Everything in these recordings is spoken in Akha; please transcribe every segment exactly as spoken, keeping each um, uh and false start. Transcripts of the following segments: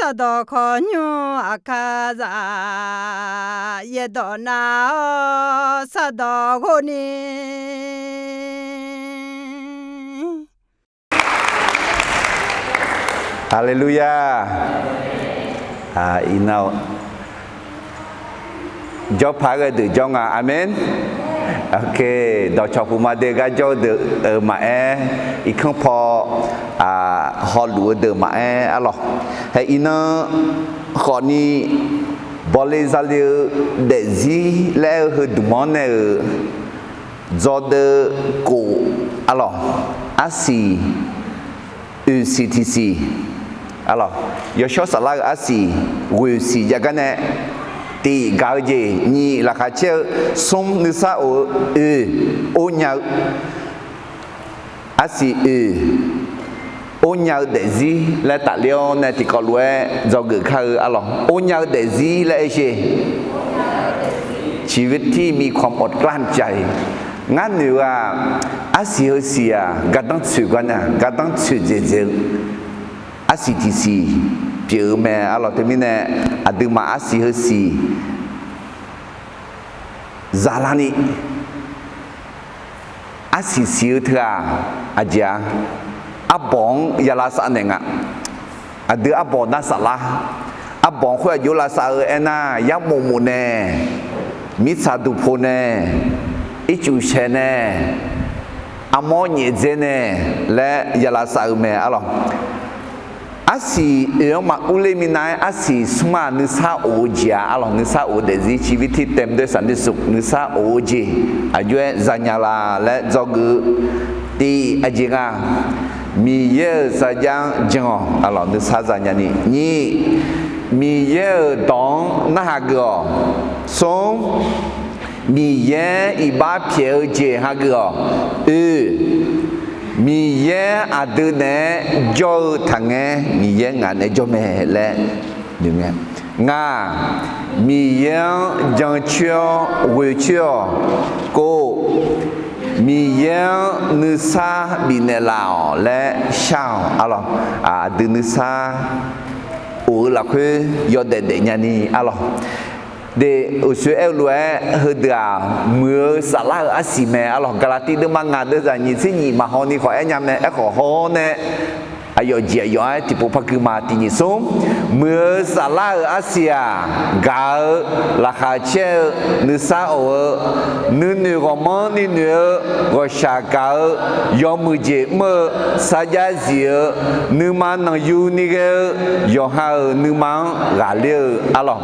Sardawq khawqnymr aqkar zaf, yaerdawq nav-awr sardawq ghov ni. Haleluya. Iqnan jawrpaq ghae deuq jawr nga. Aqmen. Dawqcawq puq ma de gar jawr-eu deuq-euq maqaer, irkanr paw hawluf-eu deuq maqaer arlawq. Hae iqnan khawfni bawle zale-eu daefzir laer aer-eu heu dmq-anr nae-euq dzawdeuv kof arlawq. Arsiq, oeq siq tiq siq arlawq. Yawshawr saflar-euq arsiq, ghoeq siq jav gar nae, tiq gaq-eu jeq, nyiq laqkhaq caer-eu, smr nuisar of-eu, oeq ornya-eu arsiq, oeq ornya-eu daefzir laer tafler-awr nae tiqkawv lof-aer dzawgeuf kar-eu arlawq. Ornya-eu daefzir laer aer sher. ชีวิตที่มีความอดกลั้นใจ. Ngar noeq-eu-aq, arsiq heusiq-aq gardanr tsoeq gar nae-aq gardanr tsoeq dzaeqdzaeq-eu arsiq tiq siq pyeuf-eu mae arlawq. Teumirnae aqduimaf arsiq heusiq zaqlarni arsiq siq-eu teu-aq, aqjeq-a, arbawq-anr yalavshav naeq nga. Aqdui arbawq nar saflar, arbawq-anr khoer aqjox lavshav-eu aernar, yarmof mof nae, mirtsaq duqpo nae, ircuf shaeq nae, armawr nyaef dzae nae laer yalavshav-eu mae arlawq. Arsiq oeq-anr maqurler minav-aer arsiq smr-aq nuisar of-eu jeq-a arlawq. Nuisar of-eu daefzir ชีวิตที่เต็มด้วยสันติสุข nuisar of-eu jeq aqjox-aer zanya la laer dzawgeuf-eu tiv aqjeq nga. Miqyaer-euq sarjax-anr jan-awq arlawq, nuisar zanya ni. Nyiq, Miqyaer-euq dawq-anr narhaq geuf-awq. Smr, Miqyaer iqbax pyaeq-eu jeq hageuf-awq. Oe, Miqyaer aqdui naeq-aer jawr-eu taqngaer, Miqyaer ngaq naeq-aer jawr mae laer noeq ngae. Ngaq, Miqyaer-anr jancoer-awr ghoecoer-awq. Kov, Miqyaer-anr nuisar bifnaeq laf-awq laer shar-awq arlawq. Aqdui nuisar of-eu lafkhoer yawdaef daefnya ni arlawq. De, uqshoe aer-eu lof-aer heudeuq-aq, muiq-eu saflar-euq arsiq mae arlawq. Gaqlaqtiv deuvma ngaq deuvzaq nyiq tser nyiq maqhaw ni khawf aer nya mae. Aerkhawf haw-awr nae aqyawf jeq aqyawf-aer tiqpov par gui ma. Tiq nyiq smr, muiq-eu saflar-euq arsiq-aq, gaq-eu laqkhaq caer-eu nuisar of-eu, nuinoeq ghawqmanrni noeq-eu, ghawqshaq gaq-eu, yawmuiq jeq mr-eu, sarjax zif-eu, nuima nanqyu ni ghae-eu, yawqha-euq nuima-anr ghaqler-eu arlawq.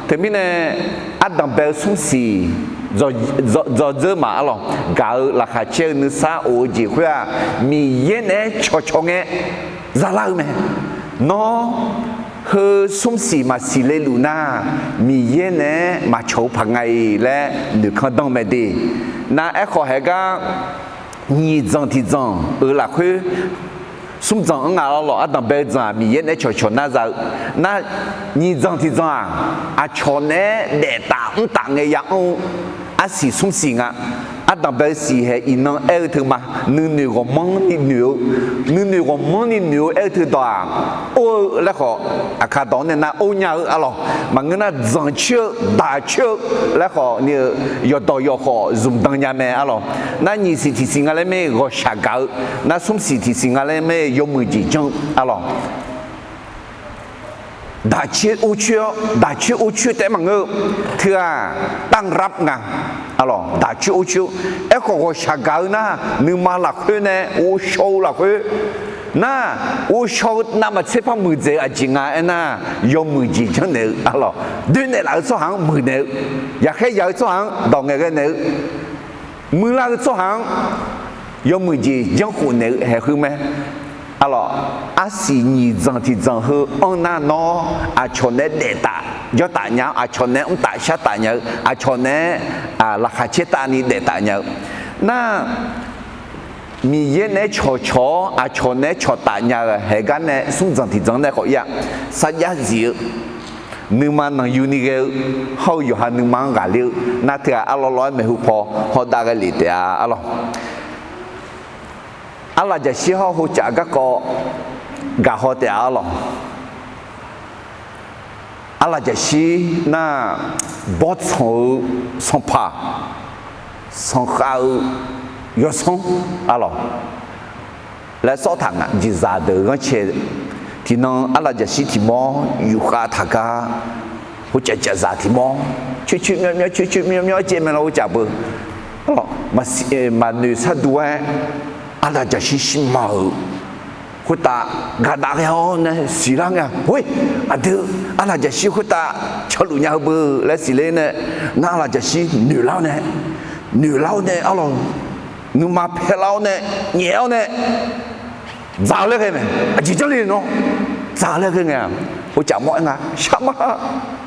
Teumirnae ardanq bae-eu smrsiq dzawdzeur ma arlawq. Gaq-eu laqkhaq caer-eu nuisar of-eu jeq khoer-aq, Miqyaer naeq-aer cawqcawq ngae zalar-eu mae. Nawr heu smrsiq maqsiq le luf nar, Miqyaer naeq-aer maqcawq-eu paq nga-iq laer noeqkanr danr mae de. Nar aerkhawf haeq gar nyiq dzanq tiq dzanq-euq lafkhoer, smr dzanq-anr nga arlawq. Ardanq bae-eu dzanq-aq Miqyaer naeq-aer cawqcawq nar za-eu. Nar nyiq dzanq tiq dzanq-aq, aqcawq naeq-aer daef taf mr taf ngae ya anr-eu arsiq smrsiq nga. Ardanq bae-eu siq haeq iqnan aer-eu teu ma. Nuinoeq ghawqmanrni noeq-eu, nuinoeq ghawqmanrni noeq-eu aer-eu teu dawq-aq, or-eu laer khawf, aqkar dawq-anr nae nar or nya-eu arlawq. Maqngeur nar dzanqcoer-eu daqcoer-eu laer khawf ni-eu yawqdawq yawqkhawf zmqdan nya mae arlawq. Nar nyiq siq tiq siq nga laer mae ghawqshaq gaq-eu, nar smr siq tiq siq nga laer mae yawmuiq jeq janr-eu arlawq. Daqcoer or coer-awr, daqcoer or coer taef-aer maqngeur-eu, teu-aq, ต้อนรับ nga. Arlawq, daqcoer or coer-eu, aerkhawf ghawqshaq gaq-eu nar, nuima lafkhoer nae ghovshaw-eu lafkhoer nar, ghovshaw-eu navmaqtser par muiqdzaeq-eu aqjeq nga aernar, yawmuiq jeq janrnaeq-eu arlawq, doernaeq laf-eu tsawrhaq-anr muiqnaeq-eu, yaqkhaer ya-eu tsawrhaq-anr dawq ngaeqghae naeq-eu, muiqlar-eu tsawrhaq-anr yawmuiq jeq janrkhof naeq-eu haeq heu mae. Arlawq, arsiq nyiq dzanq tiq dzanq heu anr nar nawr, aqcawq naeq-aer daef taf jawr taf nya-awr, aqcawq naeq-aer mr taf shar taf nya-eu, aqcawq naeq-aer laqkhaq caer taf ni daef taf nya-eu. Nar, Miqyaer naeq-aer cawqcawq-awr aqcawq naeq-aer cawqtaf nya-eu haeq gar nae smr dzanq tiq dzanq nae khawf ir-a, sarjax zif-eu, nuima nanqyu ni ghae-eu, hawr-eu yawqha nuima-anr ghaqler-eu, nar teu-aq arlawr lawr-aer maeqhu paw hawr dav ghae lef taef-a arlawq. Arlaf jaqshir hawr-eu hocaf garkawv gaqhaw taef-a arlawq. Arlaqjaqshir nar, bawrtsanq-eu sanqpaq, sanqkhav-eu yawsanr, arlawq, laer sawr taq nga. Jeqzaq deuq ghanrcae tiqnan arlaqjaqshir tiq mawr yufkhav taq gar, heucaf caf zaq tiq mawr coer coer myawr myawr coer coer myawr myawr caev mae lawr, heucaf beu. Maqnoeq sharduq-aer arlaqjaqshir shirma-euq khoertav gaqdaq ghae-awr nae siqlar ngae-a. Khoer, aqdui arlaqjaqshir khoertav cawluf nya-eu beu laer siqler nae, nar arlaqjaqshir noeqlar-awr nae, noeqlar-awr nae arlawq, nuima paerlar-awr nae, nyaef-awr nae, dzaq-eu laer ghae mae. Aqjeq janrle nawr dzaq-eu laer ghae ngae-a. Heucaf mawr-aer nga, shaqma,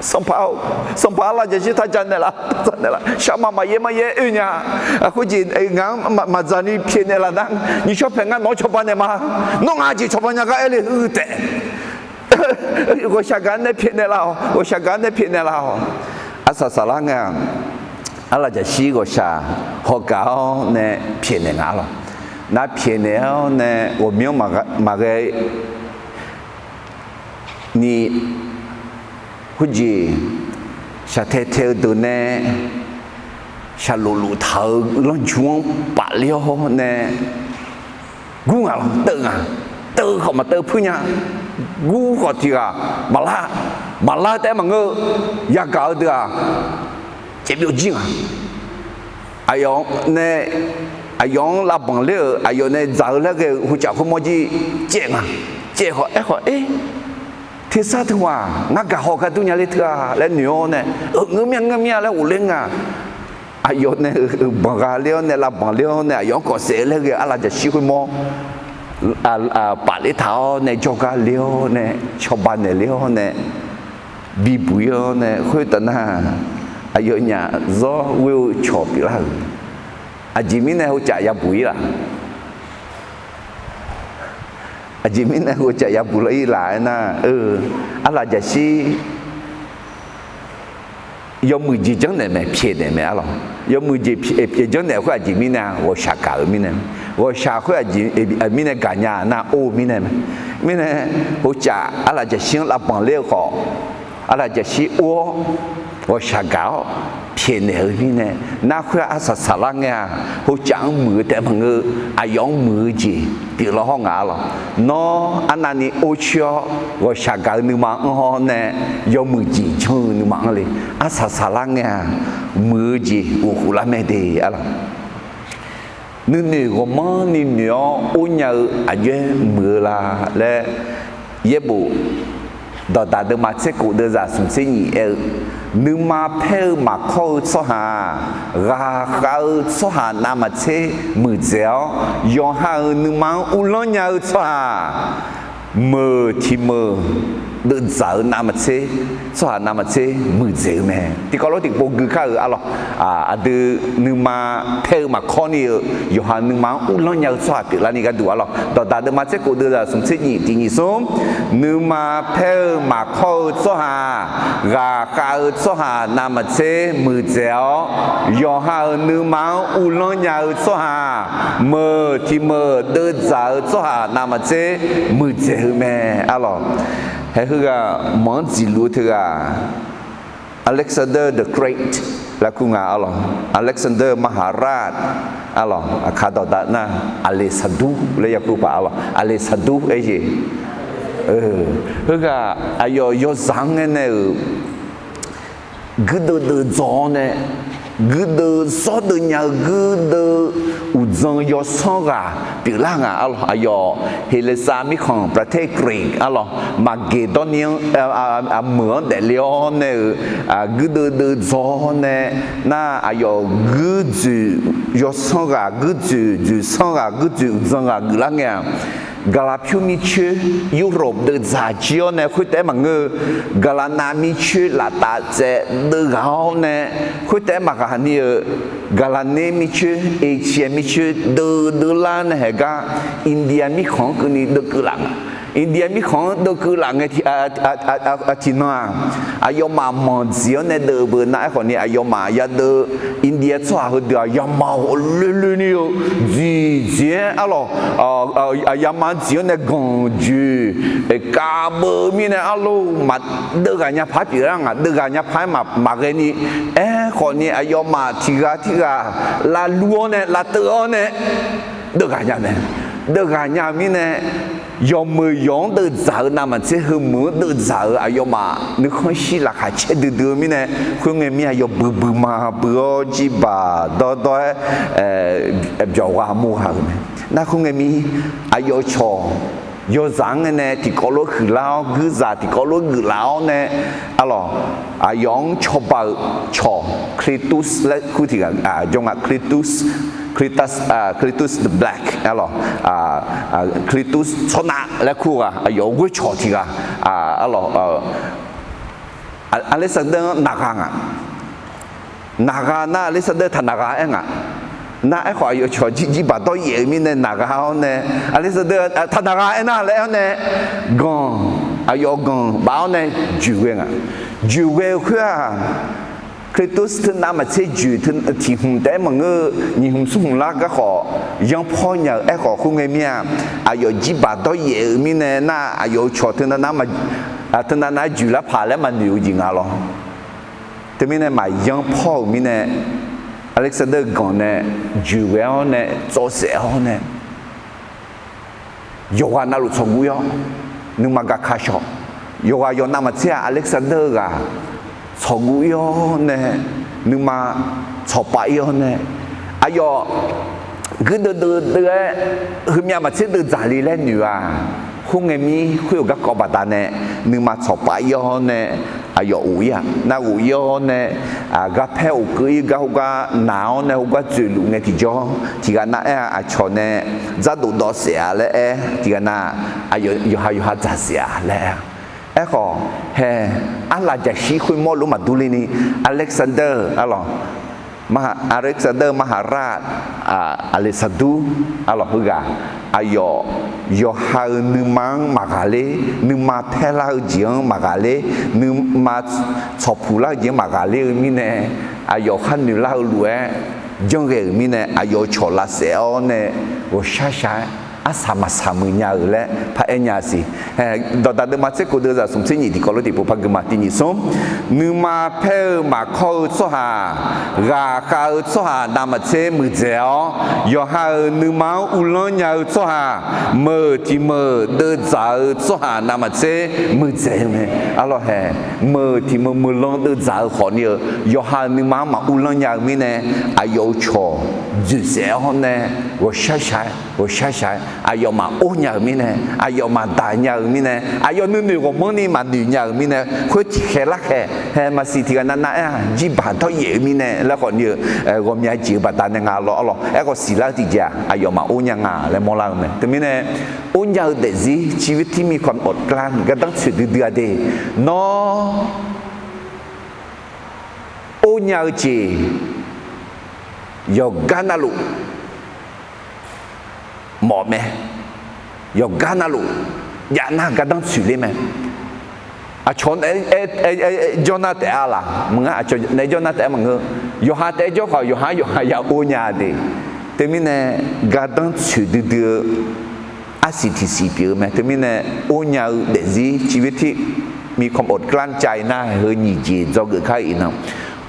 sanqpaq-or, sanqpaq arlaqjaqshir taq dzaq naeqlaf, dzaq naeqlaf, shaqma maqyaer maqyaer oe nya. Khoerjeq ngaq-anr maqdzaq ni pyaeqnaeq laf nar, nyiq shawr paeq ngar nawq-anr cawba naeq ma. Nawr ngaq jeq cawba nya gar aer le-eu taef. Ghawqshaq gaq nae pyaeqnaeq laf-awq, ghawqshaq gaq nae pyaeqnaeq laf-awq. Arsaq saqlar ngae-aq, arlaqjaqshir ghawqshaq hawgaq-awr nae pyaeqnaeq nga lawq. Nar pyaeqnaeq-awr nae ghawqmyanr maqghae ni, khoerjeq shaqtae tae-eu deuq nae shaqlof lof taq-euq lanrju-anr pafler-awr nae gur nga lawq. Teuv nga, teuv khawf maqteuv puir nya. Gur khawf tiq ghaq maqlar, maqlar taef-aer maqngeur-eu, yagaq-eu deuq-aq caevbyov jir nga. Aqyawf nae, aqyawf-anr lavbanq ler-euq, aqyawf nae dzaq-eu laer ghae-eu heucaf khoermawr jir caev nga. Caev khawf aer khawf, Eer, tersar teu ma, ngar gaq haw gar dur nya ler teu-a laer noeq-awr nae, Euq, ngeur mir-a, ngeur mir-a laer ghofler nga. Aqyawf nae euq banq gha ler-awr nae, lavbanq ler-awr nae, aqyawf-anr kawf saef-eu laer ghae-eu arlaqjaqshir khoermawr pafler taq-awr nae, jawrgar ler-awr nae, cawba naeq ler-awr nae, bibuq-ir-awr nae, khoertaf nar, aqyawfnyaf zawr ghoer-eu cawq pyeuflar-euq. Aqjeq mirnae heucaf yabuq-ir laf? Aqjeq mirnae heucaf yabuq lar-ir laf aernar, arlaqjaqshir yawmuiq jeq janrnaeq mae, pyaeqnaeq mae arlawq. Yawmuiq jeq pyaeq janrnaeq khoer aqjeq mirnae-a, ghawqshaq gaq-eu mirnae. Ghawqshaq khoer aqjeq mirnae gaqnya nar, or-eu mirnae mae. Mirnae heucaf arlaqjaqshir-anr lavbanq ler-eu khawf, arlaqjaqshir or-awr ghawqshaq gaq-awr pyaeqnaeq-eu mirnae, nar khoer arsaq saqlar ngae-aq, heucaf-anr muiq-eu taef maqngeur, aqyawf-anr muiq-eu jeq pyeuflar hawr ngaq arlawq. Nawr arnavni or coer-awr ghawqshaq gaq-eu nuima anr hawr nae, yawmuiq jeq janr-eu nuima anr le. Arsaq saqlar ngae-aq, muiq-eu jeq ghofkhof lar mae de arlawq. Nuinoeq ghawqmanrni noeq-awr or nya-eu aqjox-aer muiq-eu la laer, Yaerbof dawqdaq deuvma tser khof deuvzaq smq tser nyiq aer-eu, nuima paer-eu maqkawr-eu tsawrhaq-aq, ghaqkhav-eu tsawrhaq navmaqtser muiqdzaeq-awr, yawqha-euq nuima-anr uvlanr nya-eu tsawrhaq meuq tiq meuq deuvdzaq-eu navmaqtser, tsawrhaq navmaqtser muiqdzaeq-eu mae. Tiqkawv lof tiqpov gui kar-euq arlawq. Aqdui nuima paer-eu maqkawr ni-eu yawqha nuima-anr uvlanr nya-eu tsawrhaq pyeuflarni gharduq arlawq. Dawqdaq deuvma tser khof deuvzaq smq tser nyiq tiq nyiq smr, nuima paer-eu maqkawr-eu tsawrhaq, ghaqkhav-eu tsawrhaq navmaqtser muiqdzaeq-awr, yawqha-euq nuima-anr uvlanr nya-eu tsawrhaq meuq tiq meuq deuvdzaq-eu tsawrhaq navmaqtser muiqdzaeq-eu mae arlawq. Haeq heughaq manq-anr dziqluf-eu teughaq Alexander the Great laer kur nga arlawq. Alexander Maharaj arlawq. Aqkaq dawqdaq nar, Aqleqsaqdur laer yakur paq arlawq. Aqleqsaqdur aer jeq. Heughaq aqyawf yawzaq-anr ngaenae-euq guirdeuv deuv dzaw-awr nae, guirdeuv zawrdeuv nya-eu guirdeuv uqdzan yawsanr ghaq pyeuflar nga arlawq. Aqyawf Heqleqsav mirkhanq ประเทศกรีก arlawq, Maqgeqdawrni-anr, meuq-anr daefle-awr nae-euq guirdeuv deuv dzaw-awr nae, nar aqyawf guirdzoeq yawsanr ghaq, guirdzoeq dzoeqsanr ghaq, guirdzoeq uqdzan ghaq geuflar ngae-aq, Gaqlaqpyur mircoer Europe deuv dzaq jir-awr nae khoertaef-aer maqngeur-eu, Gaqlaqnav mircoer laftaf tsaev deuv ghaq-awr nae khoertaef-aer maqghaq ni-eu, Gaqlaqner mircoer, Asia mircoer deuv deuv lar nae haeq gar, India mirkhanq-anr keuvni deuv keuv laf nga. India mirkhanq-anr deuvkeuv laf ngae tiq, tiqnan-aq, aqyawfmaf manq dziq-anr nae deuvbeu nar, aerkhawf ni aqyawfmaf yadeuv India tsawrhaq heudeuq-aq, yama ghawqloeloe ni-eu dziq dziq-aer arlawq, yama dziq-anr nae ganq joeq kavbeu mirnae arlawq, maq deuvghaq nya paq-aer pyeuflar ngaq, deuvghaq nya paq-aer maqghae ni, aerkhawf ni aqyawfmaf tiq ghaq tirghaq lavlur-awr nae lavteuv-awr nae deuvghaq nya mae. Deuvghaq nya-eu mirnae, yawqmeuq yawq-anr deuvdzaq-eu navmaqtser heumeuq-anr deuvdzaq-euq aqyawfmaf nuikhanr shir laqkhaq caer duidui-eu mirnae, khoerngae mir-aq yawbui bui ma bui-awr jirbaq dawrdawr-aer byawq gha mur gha-euq mae. Nar khoerngae mir, aqyawf cawq yawzaq-anr ngae nae tiqkawv lof huiqlar-awr, guirzaq tiqkawv lof geuflaf-awr nae, arlawq, aqyawf-anr cawba-euq cawq Cletus laer kur tiq ghaq jawr nga, Cletus, Cletus the Black, arlawq, Cletus tsawrnav laer kur ghaq, aqyawf-euq ghoer cawq tiq ghaq, arlawq, Alexander-anr naqgha ngaq. Naqgha nar Alexander taqnaqgha aer ngaq. Nar aerkhawf aqyawf cawq jir jirbaq dawryaef-euq mirnae naqgha-awr nae, Alexander taqnaqgha aernar laer-awr nae, ganq, aqyawf ganq baf-awr nae joeqghae ngaq. Joeqghae-eu khoer-aq, Cletus teunav maqtser joeq tiq hmq taef-aer maqngeur-eu, nyiq hmq smr hmq lar garkhawf yanrpawr nya-euq aerkhawf khoerngae mir-aq, aqyawf jirbaq dawryaef-euq mirnae nar, aqyawf-euq cawq teunav nav, teunav nav-aer joeqlar paq laer maqnoeq-eu jeq nga lawr. Teumirnae maqyanr pawr-euq mirnae, Alexander ganq nae joeqghae-awr nae tsawv saef-awr nae, yawqghaq navluf tsawqguv ir-awr nuima gaka shaw. Yawqghaq yawqnav maqtser-aq Alexander-eu ghaq tsawqguv ir-awr nae, nuima tsawqpav ir-awr nae, aqyawf guirdeuv deuvdeuv-aer heumyav maqtser deuvdzaq le laer noeq-aq, khoerngae mir khoer-euq garkawv baqdanae nuima tsawqpav ir-awr nae, aqyawf ghof ir-aq, nar ghof ir-awr nae, garpaer ghofkeuv ir gar khoergar naq-awr nae khoergar dzoeqluf ngae tiqjawr tiqghaq nav aer-a, aqcawq nae dzardof dawv saef-a laer aer, tiqghaq nav aqyawf yawqha yawqha dzaq saef-a laer aer-a. Aerkhawf, hae, arlaf jaqshir khoermawr lof maqdur ler ni, Alexander, arlawq, Alexander มหาราช Alexandur, arlawq, heughaq aqyawf yawqha-euq nuima-anr maqghaq ler, nuima paerlar-eu jeq-anr maqghaq ler, nuima tsawqpuq lar-eu jeq-anr maqghaq ler-eu mirnae, aqyawf khar noeq lar-eu lof-aer janrghae-euq mirnae, aqyawf-euq cawq lavsaef-awr nae ghawqshar shaq-aer arsaq maqsaq muiq nya-euq laer paraer nya siq. Dawqdaq deuvma tser kof deuv zaq smq tser nyif tiqkawv lof tiqpov par gui ma. Tiq nyif smr, nuima paer-eu maqkawr-eu tsawrhaq, ghaqkhav-eu tsawrhaq navmaqtser muiqdzaeq-awr, yawqha-euq nuima-anr uvlanr nya-eu tsawrhaq, meuq tiq meuq deuvdzaq-eu tsawrhaq navmaqtser muiqdzaeq-eu mae. Arlawq hae, meuq tiq meuq meuq lan deuvdzaq-eu khawfni-eu yawqha-euq nuima-anr maq uvlanr nya-eu mirnae, aqyawf-euq cawq dzoeqsaef-awr nae ghawqshar shaq-aer ghawqshar shaq-aer aqyawf maq or nya-euq mirnae, aqyawf maq daq nya-euq mirnae, aqyawf nuinoeq ghawqmanrni maqnoeq nya-euq mirnae, khoer tiqkhaeq larkhaeq hae maqsiq tiqghaq navnav aer-a, jirbaq dawryaef-eu mirnae laer khawfni-eu ghawqmya jeq-eu baqdanae nga lawr, arlawq. Aerkhawf siqlar-eu tiqjeq-aq aqyawf maq or nya nga laer mawrlar-eu mae. Teumirnae or nya-eu daefzir civirtir มีความอดกลั้น gardanr tsoeq duidui-a de. Nawr or nya-eu jeq yawqgar navluf mawf mae. Yawqgar navluf jav nar gardanr tsoeq ler mae. Aqcawq naeq-aer jawr nar taef-a laq? Maqngeur. Aqcawq naeq-aer jawr nar taef-aer maqngeur. Yawqha taef-aer jawr khawf yawqha yawqha ya or nya de. Teumirnae gardanr tsoeq duidui-eu arsiq tiqsiq pyeuf-eu mae. Teumirnae or nya-eu daefzir civirtir มีความอดกลั้น jav-i nar heu nyiq jeq dzawgeuf kar-eu iqnan,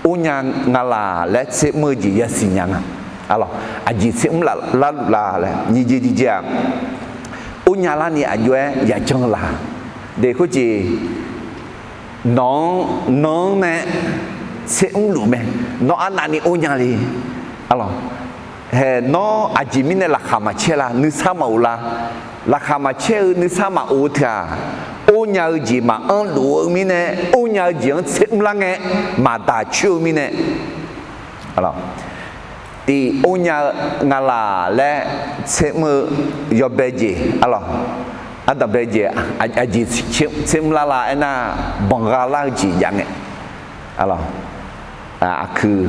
or nya nga laq laer tser mr-eu jeq yasiq nya nga. Arlawq, aqjeq tser mr laf larluf la laer nyiq jeq tiqjeq-aq, or nya larni aqjox-aer yajanr-eu la? De khoerjeq, nawq-anr nanr-anr nae tser mrluf mae. Nawr arnavni or nya le? Arlawq, hae, nawr aqjeq mirnae laqkhaq maqcaer la? Nuisar maqof la? Laqkhaq maqcaer-eu nuisar maqof-eu teu-aq, or nya-eu jeq maqanr luf-eu mirnae, or nya-eu jeq-anr tser mrlar ngae maqdaq coer-eu mirnae, tiq or nya-eu nga laq laer tser mr-eu yawbae jeq, arlawq, ardanqbae jeq, aqjeq tser mrlar la aernar, banqgha lar-eu jeq jav ngae, arlawq, aqkuiq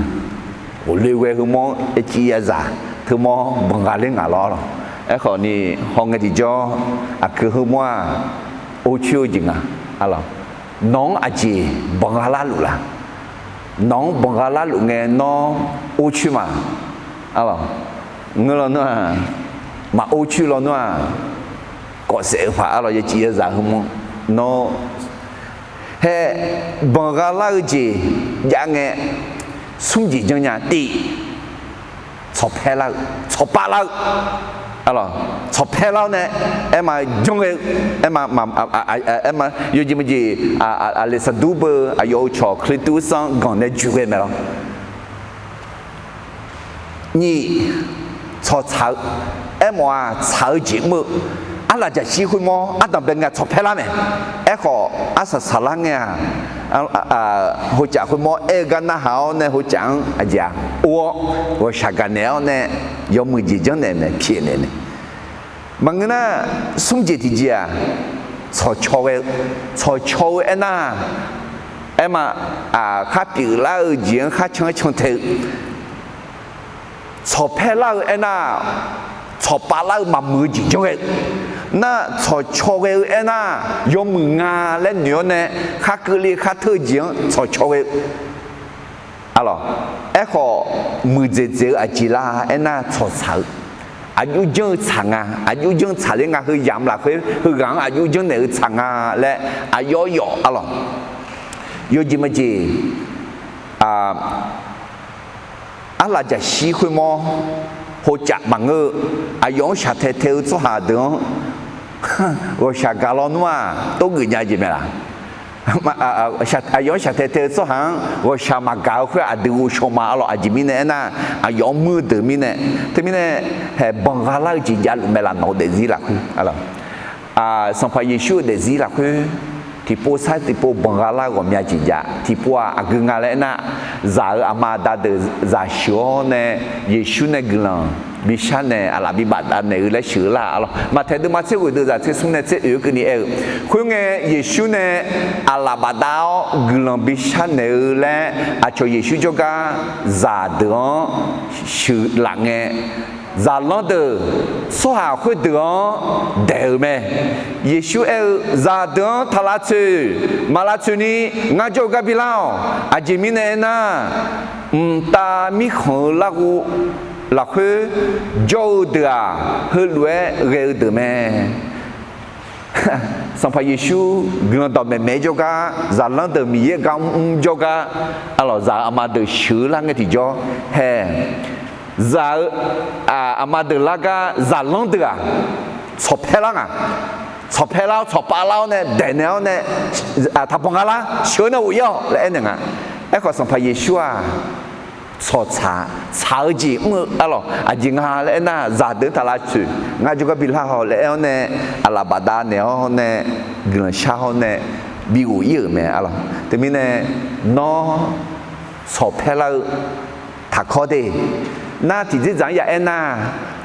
ghofle ghae heumawr-anr aerciv yazaq teumawr banqgha ler ngaq lawr, arlawq. Aerkhawf ni hawngae tiqjawr aqgeu heumawr-aq, orcoer-eu jeq nga. Arlawq, nawq-anr aqjeq banqgha larluf la? Nawq-anr banqgha larluf ngae nawr orcoer ma. Arlawq, ngeur lawnmr-aq, maq orcoer lawnmr-aq, kawfsaef-eu paq arlawq, yawcif yawzaq heumawr nawr hae, banqgha lar-eu jeq jav ngae, smr jeq janrnya. Tif, tsawqpaer lar-eu, tsawqpav lar-eu. Arlawq, tsawqpaer lar-awr nae aerma janrghae-eu, aerma, aerma yawjeq maqjeq, aqleqsaqdur beu aqyawf-euq cawq Kalizaq sanr ganq nae joeqghae mae lawr. Nyif, tsawqtsaq-eu. Aermawf-aq tsaq-eu jeq mr-eu. Arlaqjaqshir khoermawr ardanq bae ngae tsawqpaer lar mae. Aerkhawf arsaq saqlar ngae-aq, hocaf khoermawr aer-eu gar narhaq-awr nae hocaf-anr aqjeq-aq or-awr ghawqshaq gaqnaeq-awr nae yawmuiq jeq janrnaeq mae, pyaeqnaeq mae. Maqngeur nar, smr jeq tiqjeq-aq, tsawqcaw ghae-eu, tsawqcaw-eu aernar, aerma, khar pyeuflar-eu jeq-anr khar can-aer cantae-eu, tsawqpaer lar-eu aernar, tsawqpav lar-eu maqmuiq-eu jeq janr ghae-eu, nar tsawqcaw ghae-eu aernar, yawmuiq nga laer noeq-awr nae khar keuvle khar teu-eu jeq-anr tsawqcaw ghae-eu. Arlawq, aerkhawf muiqdzaeq dzaeq-eu aqjeq lar aernar tsawqtsaq-eu, aqjox janr-eu tsaq nga, aqjox janr-eu tsaqler nga, heu yamq lafkhoer heughaq-anr aqjox janrnaeq-eu tsaq nga laer aqyawf yawf arlawq. Yawjeq maqjeq, arlaqjaqshir khoermawr hocaf maqngeur-eu, aqyawf-anr shaqtae tae-eu tsawrhaq deuq-anr ghawqshaq gaq lawnmr-aq tov geuf nya jeq mae laq? Aqyawf-anr shaqtae tae-eu tsawrhaq-anr ghawqshaq maqgaq-eu khoer aqdui ghovshaw ma arlawq. Aqjeq mirnae aernar, aqyawf-anr muir-eu deuq mirnae, teumirnae hae banqgha lar-eu jeq javluf mae laf nawq-eu daefzir lafkhoer. Sanqpaq Yeqsur-euq daefzir lafkhoer tiqpov sar tiqpov banqgha lar-eu ghawqmya jeq jav. Tiqpov-aq aqgeu nga laer aernar, zaq-euq aqma aqda deuq zaq sheuq-awr nae Yeqsur nae guiqlanq bishar naeq aqlaf bibaf davnaeq-eu laer sheuq-eu lar arlawq. Maqtaeq deuvma tser ghoeq deuq zaq tser smr nae tser oeq-eu keuvni aer-eu, khoerngae Yeqsur nae aqlaf bafdav-awr guiqlanq bishar naeq-eu laer aqcawq Yeqsur jawrgar zaqdeuq-anr sheuqlaf ngae, zaqlanr deuq tsawrhaq khoerdeuq-anr daeq-euq mae. Yeqsur aer-eu, zaqdeuq-anr taq lavtsoeq, maq lavtsoeq ni ngar jawr-eu gar bilar-awq. Aqjeq mirnae aernar, mqtav mirkhanq-eu larghov lafkhoer jawr-eu deuq-aq, heulof-aer ghae-eu deuq mae. Sanqpaq Yeqsur guiqlanq dawqmaeq maeq-aer jawrgar, zaqlanr deuq Miqyaer gar mrmr jawrgar, arlawq, zaq-euq aqma deuq sheuq-eu lar ngae tiqjawr hae, zaq-eu aqma deuq lar gar zaqlanr deuq-aq, tsawqpaer lar nga. Tsawqpaer lar-awr tsawqpav lar-awr nae daeqnaeq-awr nae, taqbanq nga lar sheuq-eu nae ghof-ir-awq laer aernaeq nga. Aerkhawf Sanqpaq Yeqsur-aq, tsawqtsaq, tsaq-eu jeq mr-eu arlawq. Aqjeq nga laer aernar, zaqdeuq-anr taq lavtsoeq, ngar jawrgar bilar haw laer aer-awr nae, aqlaf bafdav naeq-awr nae, guiqlanq shar hawr nae bighof-ir-euq mae arlawq. Teumirnae nawr tsawqpaer lar-eu taqkawr de. Nar tiqdzerdzaq-anr ya aernar,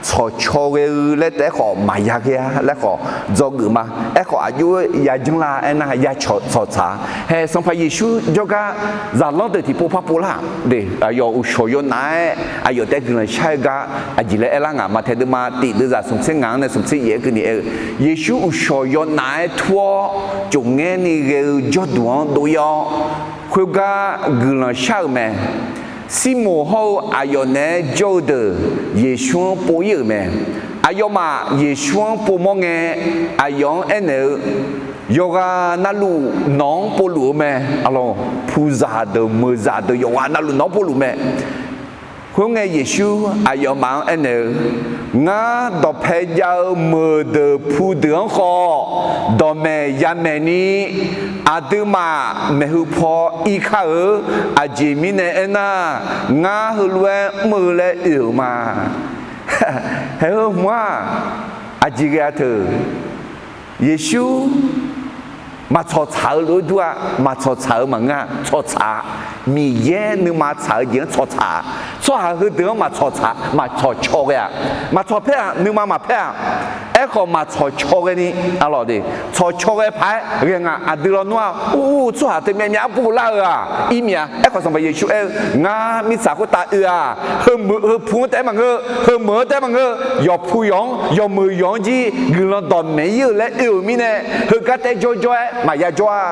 tsawqcaw ghae-eu laer taef-aer khawf maqya ghae-a laer khawf dzawgeuf ma. Aerkhawf aqjox-aer ya janr lar aernar, ya tsawqtsaq-a. Hae Sanqpaq Yeqsur jawrgar zaqlanr deuq tiqpov par pov lar de. Aqyawf uqshawq yawnav-aer aqyawf taef-aer guiqlanq shar-eu gar aqjeq laer aerlar ngaq, Maqtaeq deuvma tiq deuvzaq smqtser ngaq-anr nae smqtser yaef-aer keuvni aer-eu, Yeqsur uqshawq yawnav-aer tur-awr cofngaerni ghae-eu jawrduq-anr dov-ir-awr, khoergar guiqlanq shar-euq mae. Sirmoq hawr-eu aqyawf naeq-aer jawr-eu deuq Yeqsur-anr pov-ir-euq mae. Aqyawfmaf Yeqsur-anr povmawr ngae, aqyawf-anr aernaeq-eu, yawqghaq navluf nawq-anr povluf-eu mae. Arlawq, puqzaq deuq meuqzaq deuq yawqghaq navluf nawq-anr povluf mae. Khoerngae Yeqsur aqyawfmaf-anr aernaeq-eu, ngar dawqpae jav-eu meuqdeuq pudeuq-anr khawf dawqmaeq yamaeq ni, aqduimaf maeqhu paw irkar-eu. Aqjeq mirnae aernar, ngar heulof-aer mr-eu laer oe-euq ma. Hae heu hmq-aq, aqjeq ghae-a teu. Yeqsur maqtsawq tsaq-eu lof-aer dur-a. Maqtsawq tsaq-eu maqngeur-a, tsawq tsaq-a. Miqyaer nuima tsaq-eu jeq-anr tsawq tsaq-a. Tsawrhaq heudeuq-anr maqtsawq tsaq, maqtsawq caw ghae-a. Maqtsawq paer-aq, nuima maqpaer-aq. Aerkhawf maqtsawq caw ghaeni, arlawq de, tsawq caw ghae paq-aer ghae nga. Aqdui lawnmr-aq, ur, tsawrhaq teumyav myav arpur lar-eu-aq, ir myav. Aerkhawf Sanqpaq Yeqsur aer-eu, Ngar mirtsaq khoertav oe-aq, heumeuq heupu-anr taef-aer maqngeur, heumeuq-anr taef-aer maqngeur, yawqpu yawq-anr, yawqmeuq yawq-anr jir guiqlanq dawqmaeq ir-euq laer oe-euq mirnae, heugar taef-aer jawrjawr-aer maqya jawr-a.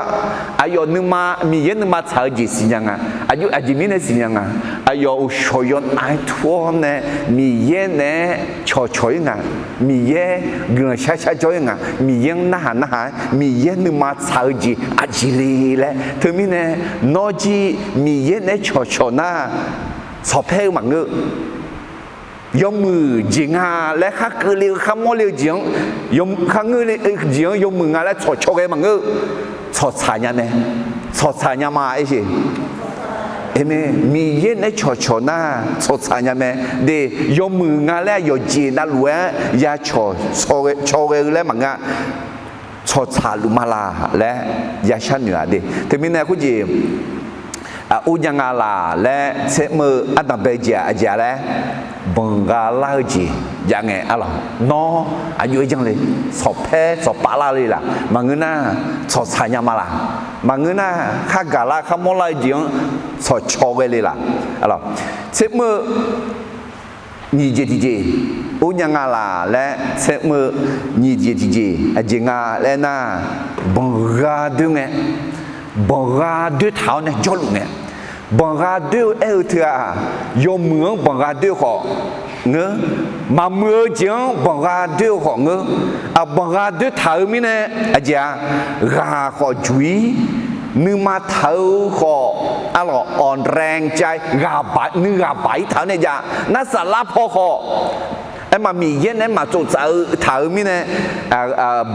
Aqyawf nuima, Miqyaer nuima tsaq-eu jeq siqnya nga. Aqjeq mirnae siqnya nga. Aqyawf uqshawq yawnav-aer tur-awr nae, Miqyaer naeq-aer cawqcawq-ir nga. Miqyaer guiqlanq sharshar jawr-ir nga. Miqyaer-anr narhaq narhaq-aer Miqyaer nuima tsaq-eu jeq aqjeq le laer. Teumirnae nawr jir Miqyaer naeq-aer cawqcawq nar, tsawqpaer-eu maqngeur. Yawmuiq jeq nga laer khar keuvle-eu, khar mawrle-eu jeq-anr, khar ngeurle-eu jeq-anr yawmuiq nga laer tsawq caw ghae maqngeur. Tsawq tsaq nya mae. Tsawq tsaq nya ma, aer-eu, Miqyaer naeq-aer cawqcawq nar tsawq tsaq nya mae. De, yawmuiq nga laer aqyawf jeq navluf-aer ya cawq caw ghae-eu laer maqngeur-a. Tsawq tsaq luf ma laq laer ya sharnoeq-a de. Teumirnae khoerjeq, ur nya nga laq laer tser mr-eu ardanq bae jeq-aq aqjeq-a laer, banqgha lar-eu jeq jav ngae, arlawq, nawr aqjox-aer janr le, tsawqpaer tsawqpav lar le laq. Maqngeur nar, tsawq tsaq nya ma laq. Maqngeur nar, khar gaq lar khar mawr lar-eu jeq-anr tsawq caw ghae le laq. Tser mr-eu nyiq jeq tiqjeq, ur nya nga laq laer tser mr-eu nyiq jeq tiqjeq aqjeq nga laer nar, banqgha doer ngae, banqgha doer taq-awr nae jawrluf ngae, banqgha doer-eu aer-eu teu-aq, yawmuiq-anr banqgha doer-eu khawf ngeur, maqmuiq-eu jeq-anr banqgha doer-eu khawf ngeur, aq banqgha doer taq-eu mirnae, aqjeq-a, ghaq khawf juq-ir, nuima taq-eu khawf, arlawq, อ่อนแรงใจ, nuighaq baq-ir taq-awr nae jav, nar saflar paw khawf, aerma Miqyaer naeq-aer maqtsov tsaf-eu taq-eu mirnae,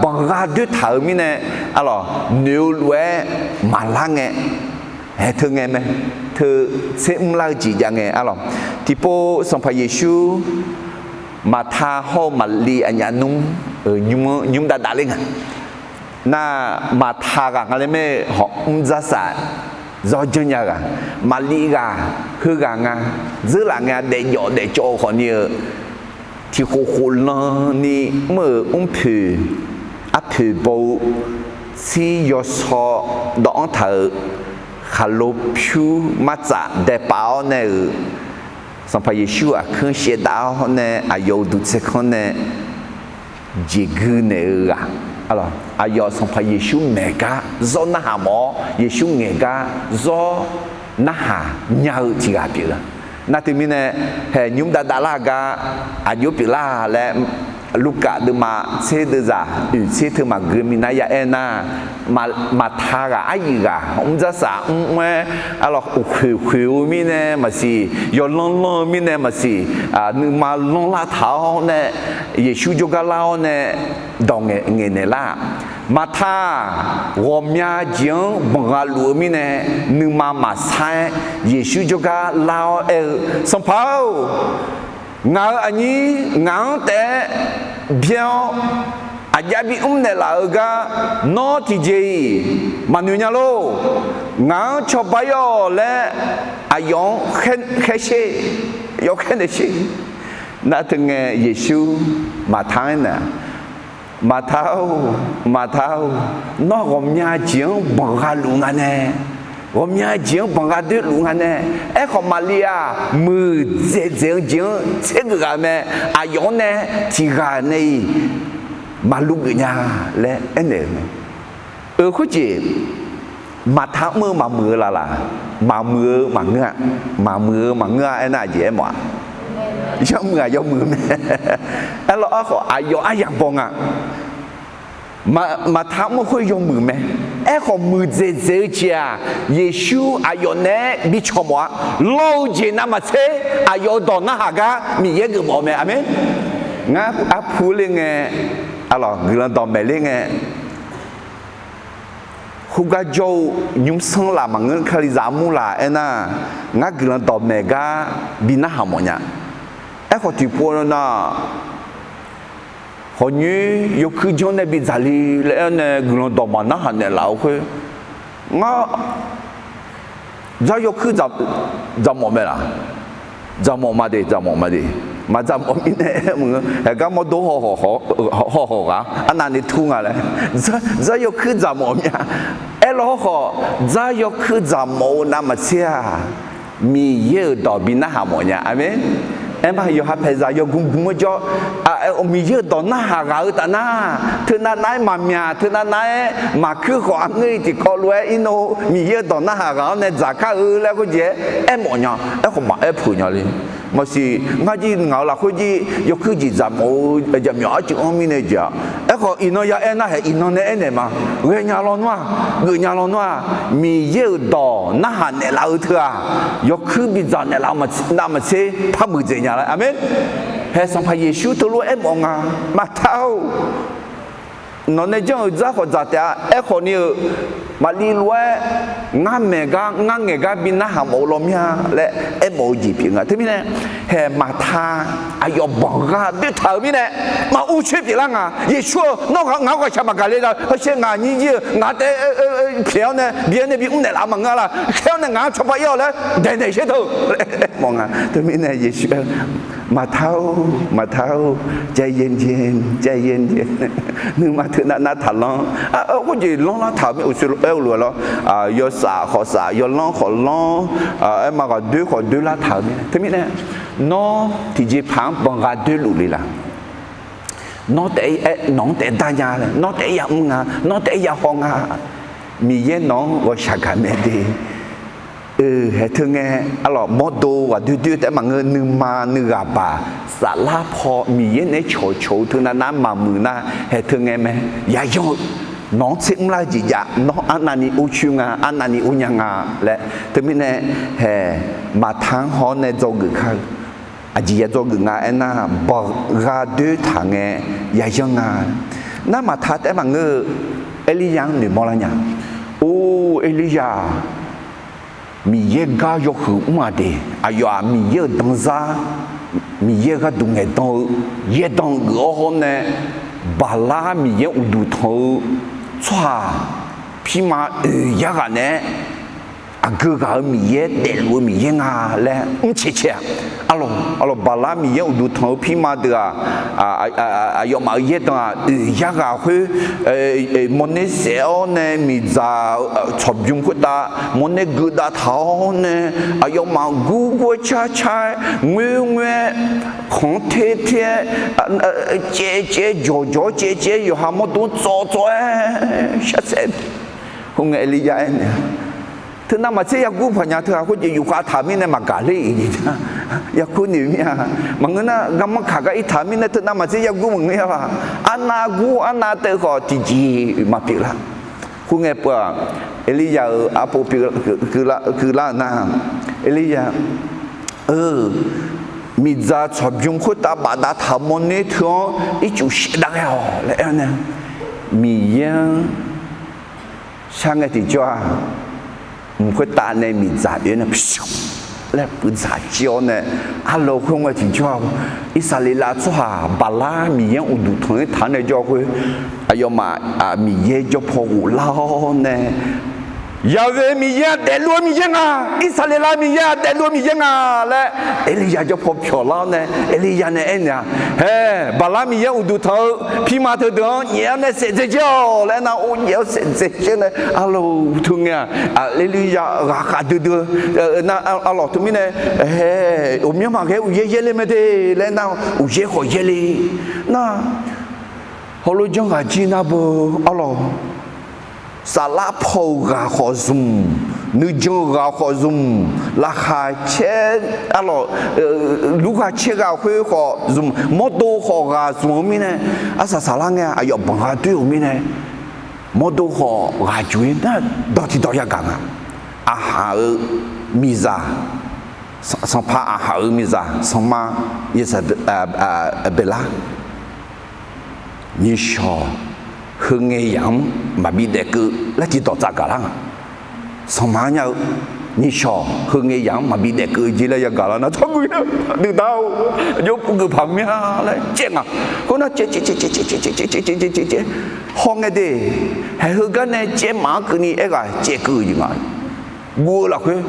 banqgha doer taq-eu mirnae, arlawq, noeq-eu lof-aer maqlar ngae, haeq teu ngae mae, teu tser mr lar-eu jeq jav ngae, arlawq, tiqpov Sanqpaq Yeqsur Maqta hawr-eu Maqliv aqnyaf nmr-euq nymr, nymr dav dav ler nga. Nar, Maqta ghaq nga laer maer hawq mr dzar saf zawr janrnya ghaq, Maqliv ghaq, heughaq nga, dzeurlaf ngae daefjawf daefcawv-eu khawfni-eu, tiqkhof khof lan ni mr-euq mrpoeq arpoeq baw-eu tsir yawsaw dawv-anr taq-euq khaqlo pyur martsaf daepav-awr nae-euq Sanqpaq Yeqsur aqkuir shaevdav-awr nae aqyawf uqduq tsaerkanr nae jeqgui naeq-eu ghaq, aqyawf Sanqpaq Yeqsur maeq gar zawr narhaq mawf-awr, Yeqsur ngaeq gar zawr narhaq nya-eu tiq ghaq pyeuf-eu. Nar teumirnae, haeq nymr dav dav lar gar aqjox pyeuflar laer, Lurkaf deuvma tser deuvzaq oeq tser teu maqgui minav ya aer nar, Maqta ghaq aryuif ghaq mr dzar saf mr mr-aer, arlawq, uqkhoeq khoeq-eu mirnae maqsiq, yawlanr lanr-eu mirnae maqsiq, nuima lanrlar taq-awr nae, Yeqsur jawrgar lar-awr nae dawq ngaeq naeq lar-aq, Maqta-aq, ghawqmya jeq-anr banqgha luf-eu mirnae, nuima maqsar-aer Yeqsur jawrgar lar-awr aer-eu, Sanqpaq-or, ngaq-euq aqnyir ngaq-anr taef-aer byan-awr, aqjav bimr naeqlaf-eu gar nawr tiqjeq-iq maqnoeq nya lor. Ngaq-anr cawba-ir-awq laer aqyawf-anr khaer sher, aqyawf khaer naeq sher. Nar teu ngae Yeqsur Maqta-anr aernaeq, Maqta-or, Maqta-or, nawr ghawqmya jeq-anr banqgha luf nga nae, ghawqmya jeq-anr banqgha doer luf nga nae, aerkhawf Maqliv-aq muiqdzaeq dzaeq-eu jeq-anr tsergeuf ghaq mae, aqyawf-anr nae tiq ghaq nae-iq maqluv geuf nya laer aernaeq-euq mae. Euq khoerjeq, Maqta mr-eu maqmuiq-eu laf laf, maqmuiq-eu maqngeur-a, maqmuiq-eu maqngeur-a aernar aqjeq aermawf-aq, yawmuiq-aq yawmuiq-eu mae. Aerlawr aerkhawf aqyawf aryaq baw nga. Maqta mr-eu khoer yawmuiq mae. Aerkhawf muiqdzaeq dzaeq-eu jeq-aq, Yeqsur aqyawf naeq-aer bi cawq mawf-a. Lawr-eu jeq navmaqtser aqyawf-euq dawq narhaq gar Miqyaer geufmawf-eu mae. Aqmeq. Ngar arpu ler ngae, arlawq, guiqlanq dawqmaeq ler ngae, khoergar jawr-eu nymrsanr laf maqngeur, kalizaq armur laf aernar, ngar guiqlanq dawqmaeq gar bi narhaq mawfnya. Aerkhawf tiqpov nar, hawq nyoer yawkuir janr nae bidzaq le laer aer nae guiqlanq dawq maqnarhaq naeqlaf-eu khoer, ngar dzar yawkuir dzaqmawf mae laf. Dzaqmawf ma de, dzaqmawf ma de. Maqdzaq mawf mirnae aer-eu maqngeur. Haeqgar mawrdo haw hawq ghaq-a, arnavni tur nga laer. Dzar yawkuir dzaq mawf mir-a. Aerlaw hawrkhawf, dzar yawkuir dzaq mawf-eu navmaqtser-aq, Miqyaer-euq dawq bi narhaq mawf nya. Aqmeq. Aerma yawqha paeqzaq yawgmr gmr-aer jawr, Miqyaer-euq dawq narhaq ghaq-eu taf nar, teunav nav-aer maqmyaq, teunav nav-aer maqkuir khawf, aqngeur-iq tiqkawv lof-aer irnov Miqyaer-euq dawq narhaq ghaq-awr nae dzaqkar-eu laer khoerjeq-aer aermawf nya. Aerkhawf maqaer puq nya le. Maqsiq ngar jir ngaq-euq lafkhoer jir yawkuir jeq dzaq mawf-eu jaqmyawf arcuiv-anr mirnae jeq-aq. Aerkhawf iqnan ya aer nar haeq iqnan nae aernaeq ma. Ghaenya lawnmr-aq, geufnya lawnmr-aq, Miqyaer-euq dawq narhaq naeqlaf-eu teu-aq, yawkuir bidzaq naeqlaf-eu navmaqtser par muiqdzaeq nya laer. Aqmeq. Haeq Sanqpaq Yeqsur teulof-aer aermawf nga. Maqta-or, nawq nae janr-euq dzar khawf dzaq taef-a. Aerkhawf ni-euq, maqli lof-aer ngar maeq gar ngar ngaeq gar bi narhaq mawf-eu law mir-a laer aermawf-eu jeq pyeuf nga. Teumirnae, haeq Maqta aqyawf banqgha doertaq-euq mirnae, maqur coer pyeuflar nga. Yeqsur-eu, nawr ngaq-anr ghaqshaq maqgaq le la, hawsher ngaq nyir jir-eu ngaq taef pyaeq-awr nae bi-aer nae bi mrnaeq laf maqngeur la, khaer-awr nae ngaq-anr cawba ir-awq laer daeqnaeq sher teu laer mawf nga. Teumirnae Yeqsur aer-eu, Maqta-or, Maqta-or, ใจเย็นๆ, ใจเย็นๆ, nuima teunav nav taqlanr. Khoerjeq lanrlar taq-euq mir, uqshoe aer-eu lof-aer lawr, yawsaf khawf saf, yawlanr khawf lanr, aerma ghaqdoer khawf doerlar taq-euq mirnae. Teumirnae, nawr tiqjeqpaq-anr banqgha doerluf le la? Nawr taef-aer nawq-anr taef-aer dar nya laer, nawr taef-aer yamr nga, nawr taef-aer yahaw nga. Miqyaer nawq-anr ghawqshaq gaq mae de. Haeq teu ngae, arlawq mawrdo ghaqdoer doer taef-aer maqngeur, nuima nuighaq baq saflar paw Miqyaer naeq-aer cawqcawq-eu teunav nar maqmuiq nar, haeq teu ngae mae. Yayanr-eu, nawq-anr tser mrlar-eu jeq jav, nawr arnavni ur coer nga, arnavni ur nya nga laer. Teumirnae, haeq Maqta-anr haw-awr nae dzawgeuf kar-eu, aqjeq ya dzawgeuf nga aernar, banqgha doertaq ngae yayanr nga. Nar Maqta taef-aer maqngeur-eu, Erliryav-anr noeqmawr lar nya. Or, Erliryav-aq, Miqyaer gar yawhuiq mr-aq de, aqyawf-aq Miqyaer-euq danzar, Miqyaer gharduq ngaeqdan-eu yaerdan geuf-awr hawr nae, Baqlar Miqyaer uqduq tanq-eu tsawrhaq pirma oeq yar ghaq naeq-aer, aqgeu ghaq-euq Miqyaer, daefluf-eu Miqyaer nga laer mrcae cae-aq. Arlawq, arlawq, Baqlar Miqyaer uqduq tanq-eu pirma deuq-aq, aqyawfmaf-euq yaerdan-aq oeq yar ghaq khoer, mawrner saef-awr nae miqdzaq tsawqbymr khoertav mawrner geudav taq-awr nae, aqyawfmaf gurgur-aer carcar-aer ngoerngoer-aer, khanq-anr ter ter-aer, caevcaev jawqjawq-aer caevcaev yawqha mawrdo-anr tsawv tsawv-aer sharsaef. Khoerngae Erliryav aernaeq-a, Teunav maqtser yagur paqnya teughaq khoerjeq yufkhav taq mirnae maqgaq ler-iq jeq jar. Yakur noeq mir-a. Maqngeur nar, garmanr kaq gar irtaq mirnae teunav maqtser yagur maqngeur-a laq. Arnav gur arnav teuv khawf tiqjeq maqpyeuf lar. Khoerngae peuq-aq, Erliryav-euq arpov keuvlar-euq nar, Erliryav-eu, miqdzaq tsawqbymr khoertav bafdav taq-euq mawrner teu-anr ircuf shaevdav ghae-awq laer aer-awr nae, Miqyaer-anr shar ngae tiqjawr-aq, mq khoertav nae miqdzaq oe nae pyur laer puivdzaq jir-awr nae, arlawq khoerngae tiqjawr-aq, Irsaqleqlav tsawrhaq Baqlar Miqyaer-anr uqduq tanq-ir taq-anr nae jawr khoer, aqyawfmaf Miqyaer jawr paw ghoflar-awr nae, Yaqoeq Miqyaer-aq daefluf-eu Miqyaer nga. Irsaqleqlav Miqyaer-aq daefluf-eu Miqyaer nga laer Erliryav jawr paw pyawq lar-awr nae Erliryav nae aernaeq-a, Haeq, Baqlar Miqyaer uqduq tanq-eu pirma teudeuq-anr nyaef-awr nae saef dzae jir-awq laer aernar, or nyaef-awr saef dzae jir nae arlawq teu ngae-aq, Erliryav ghaqkhav duidui-eu nar, arlawq teumirnae, Haeq, ghawqmyanr maqghae uqyaer yaerle mae de laer aernar, uqyaer khawf yaerle nar, heulof janr ghaq jir nar beu, arlawq, saflar paw-euq ghaq khawf zmq, nuijan-euq ghaq khawf zmq, laqkhaq caer, arlawq, lurghaq caer ghaq khoer khawf zmq, mawrdo khawf ghaq zmq-eu mirnae, arsaq saflar ngae aqyawf banqgha doer-euq mirnae, mawrdo khawf ghaq jox-ir nar, dawq tiqdawq yagaq nga. Aqhaq-euq miqzaq, sanqpaq Aqhaq-euq miqzaq sanqma Yesabela nyiqshawq heu ngae yamq-anr maqbi daefkeuv laer tiqdawq tsaf gaq lar nga. Sanqma-anr nya-eu nyiqshawq heu ngae yamq-anr maqbi daefkeuv jeq laer yagaq lar nar, tsawrhaq guiqlanq duidar-or, aqjox puvgeuf paq mya laer caev nga. Khoernar caev caev caev caev caev caev caev caev caev caev caev caev haw ngae de. Haeq heugar nae caev maf-anr keuvni aerghaq caev keuv-eu jeq nga. Guv-eu lafkhoer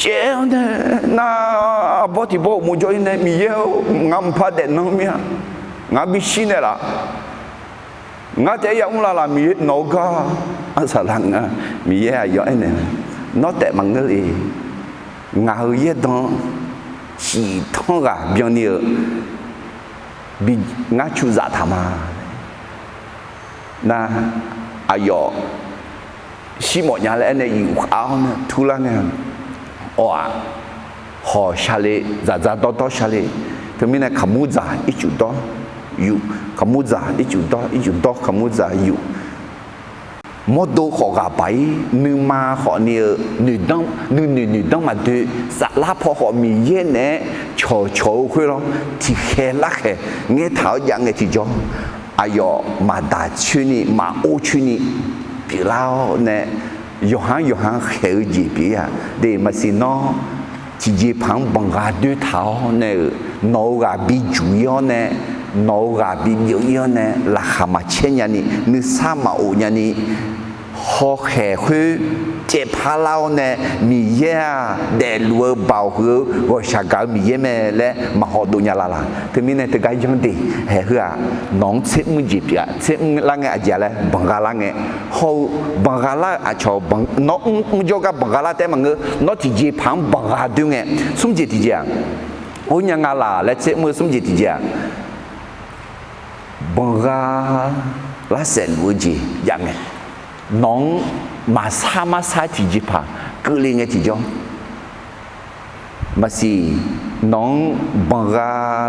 caev-awr nae, nar, arbawr tiq bawr uqmov jawr-ir nae, Miqyaer-or, ngar mqpar daefnan mir-a. Ngar bishir naeqlaf. Ngar taef-aer yamr lavlaf, Miqyaer nawq-eu gar arsaq lar nga. Miqyaer aqyawf aernaeq-a, Nawr taef maqngeur le. Ngaq-euq yaerdanq ciq tanr ghaq byanni-eu bi ngar cuzaf taq ma. Nar, aqyawf shir mawf nya laer aernae yufkhav-awr nae turlar ngae, awr-aq, hawq sharle, dzaqdzaq dawrdawr sharle. Teumirnae kaqmurdzaq ircuf dawr yuf, kaqmurdzaq ircuf dawr, ircuf dawr kaqmurdzaq yuf. Mawrdo khawf ghaq baq-ir, nuima khawf ni-eu nuinoeq noeqdanr maqdoe, saflar paw khawf Miqyaer naeq-aer cawqcawq-eu khoer lawr, tiqkhaeq larkhaeq ngaertaq-awr jav ngae tiqjawr, aqyawf maqdaq coer ni maqor coer ni pyeuflar-awr nae, yawqha-anr yawqha khaeq-eu jeq pyeuf-ir-aq, de maqsiq nawr tiqjeqpaq-anr banqgha doertaq-awr nae-euq, nawq-euq ghaq bijuq-ir-awr nae, nawq-euq ghaq bibyeuv-ir-awr nae, laqkhaq maqcaer nyani, nuisar maqof nyani, hawkhaeq khoer caevpar lar-awr nae, Miqyaer-aq daefluf-eu baoq huiq-eu ghawqshaq gaq-eu Miqyaer mae laer maqhaw dov nya lavlaq. Teumirnae teugar yanr de, haeq heu-aq, nawq-anr tser mr jeq pyeuf-a, tser mr lar ngae aqjeq-a laer banqgha lar ngae, hawr-eu banqgha lar-eu aqcawq, nawr mr mr jawrgar banqgha lar taef-aer maqngeur, nawr tiqjeqpaq-anr banqgha doer ngae, smr jeq tiqjeq-aq, or nya nga laq laer tser mr-eu smr jeq tiqjeq-aq, banqgha lar saef luf-eu jeq jav ngae, nawq-anr maqsar marsar tiqjeqpaq keuvle ngae tiqjawr, maqsiq, nawq-anr banqgha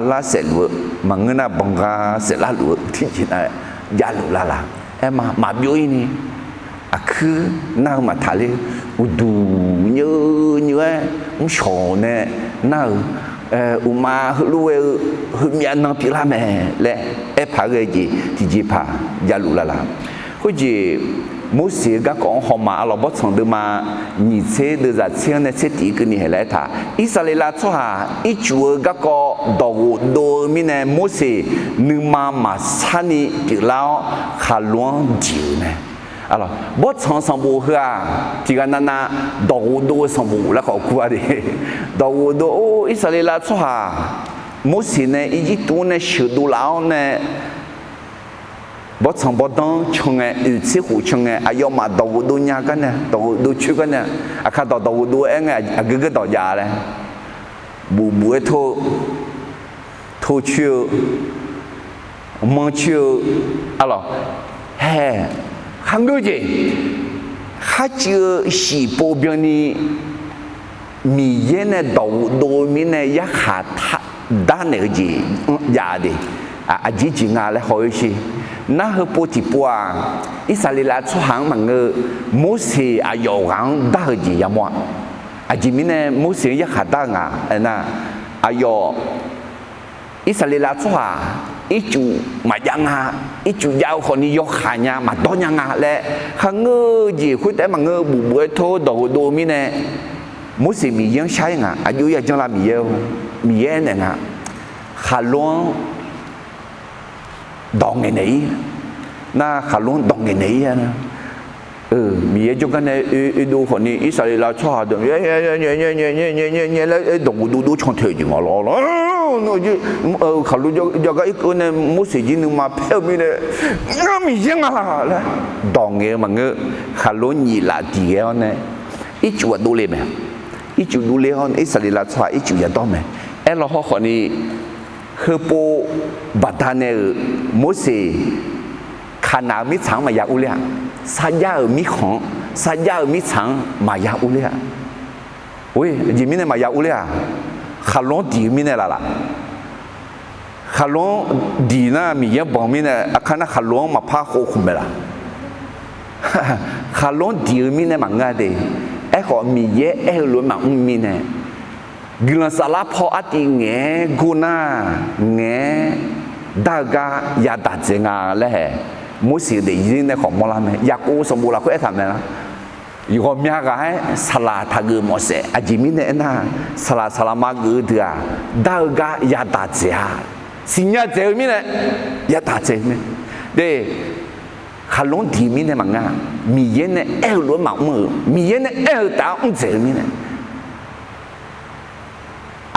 lar saef luf-eu maqngeur nar, banqgha saef lar luf-eu tiqjeq na javluf lavlaq. Aerma maqbyov-ir ni, aqkuir nar-eu maqtaq ler, uqduq nyeu nyeu-aer mrshawq nae nar-euq, uqma heulof ghae-eu heumyav nan pyeuflar mae laer aerpaq ghae jeq tiqjeqpaq javluf lavlaq. Khoerjeq Morseq-eu garkawv-anr hawma arlawq, Bawrtsanq deuvma nyiq tser deuvzaq tser-anr nae tser tiq keuvni haeq laer aertaq, Irsaqleqlav tsawrhaq ircuf-eu garkawv dawq ghofdov-eu mirnae Morseq nuima maqsar ni pyeuflar-awr khaqlo-anr diq-euq mae. Bawrtsanq sanqbof heu-aq tiqghaq navnav dawq ghofdov-eu sanqbof laer khawf kur-a de. Dawq ghofdov-or, Irsaqleqlav tsawrhaq Morseq nae Irjirtuv-anr nae sheuqdov laf-awr nae bawrtsanq bawrdanr can ngae, oeq tser khof can ngae, aqyawfmaf dawq ghofdov nya gar nae, dawq ghofdov coer gar nae, aqkar dawq dawq ghofdov-aer ngae, aqgeu geur dawq jav laer, buf buf-aer tor-eu, tor coer-eu, manr coer-eu, arlawq, hae, kharngeur jeq, kharcuiv-eu shif pov byanni Miqyaer nae dawq ghofdov-eu mirnae yarkhaq dar naeq-eu jeq-anr jav de. Aqjeq jeq nga laer haw-eu sher. Nar heupov tiqpov-aq, Irsaqleqlav tsawrhaq-anr maqngeur-eu, Morseq aqyawf ghaq-anr dar-eu jeq yamawr-a. Aqjeq mirnae Morseq-anr yarkhaq dar-eu nga aernar, aqyawf Irsaqleqlav tsawrhaq ircuf maqjav nga, ircuf jav-eu khawfni yawkhav nya maqdawr nya nga laer kharngeur-eu jeq khoertaef-aer maqngeur-eu, buf buf-aer tor-eu dawq ghofdov-eu mirnae, Morseq Miqyaer-anr shar-ir nga. Aqjox yajanr la Miqyaer-or, Miqyaer aernaeq nga, khaqlo-anr dawq ngaeqnaeq-ir. Nar khaqlo-anr dawq ngaeqnaeq-ir-a nar, Miqyaer jawrgar nae oedov khawfni Irsaqleqlav tsawrhaq deuq nyae nyae laer dawq ghofdov dov can tae-eu jeq nga lawr lawr. Khaqlo jawrgar irkeuv nae Morseq jir nuima paer-eu mirnae, ngar Miqyaer nga laer dawq ngaeq-eu maqngeur. Khaqlo-anr nyiq laf diq ghae-awr nae ircuf ghaq dovle mae. Ircuf dovle-awr nae Irsaqleqlav tsawrhaq ircuf yadawr mae. Aerlaw hawr khawfni, heupov baqdanae-euq Morseq Kaqnaq-eu mirtsaq-anr maqya urler-a. Sarjax-euq mirkhanq-anr, sarjax-euq mirtsaq-anr maqya urler-a. Or, aqjeq mirnae maqya urler-aq, khaqlo-anr diq-eu mirnae laf laf. Khaqlo-anr diq nar Miqyaer-anr banq mirnae, aqkar nar khaqlo-anr maqpar khov khmq mae laf. Khaqlo-anr diq-eu mirnae maqngeur-a de. Aerkhawf Miqyaer aer-eu lof-aer maqmr mirnae, guiqlanq saflar paw artiv ngaeq-aer gor nar, ngaeq-aer dar-eu gar yadaq dzaeq nga laer hae. Morseq-eu daefzir nae khawf mawrlar mae. Yaqkov sanqbof lafkhoer aertaq mae lar. Ghawqmya ghaq-aer saqlaq taqgeuf mawf saef. Aqjeq mirnae aernar, saqlaq saqlaqma geuf-eu deuq-aq, dar-eu gar yadaq dzaeq-a. Siqnya dzaeq-eu mirnae, yadaq dzaeq-eu mae. De, khaqlo-anr diq-eu mirnae maqngeur-a. Miqyaer nae aer-eu lof-aer maqmr-euq, Miqyaer nae aer-eu taf-anr mr dzaeq-eu mirnae,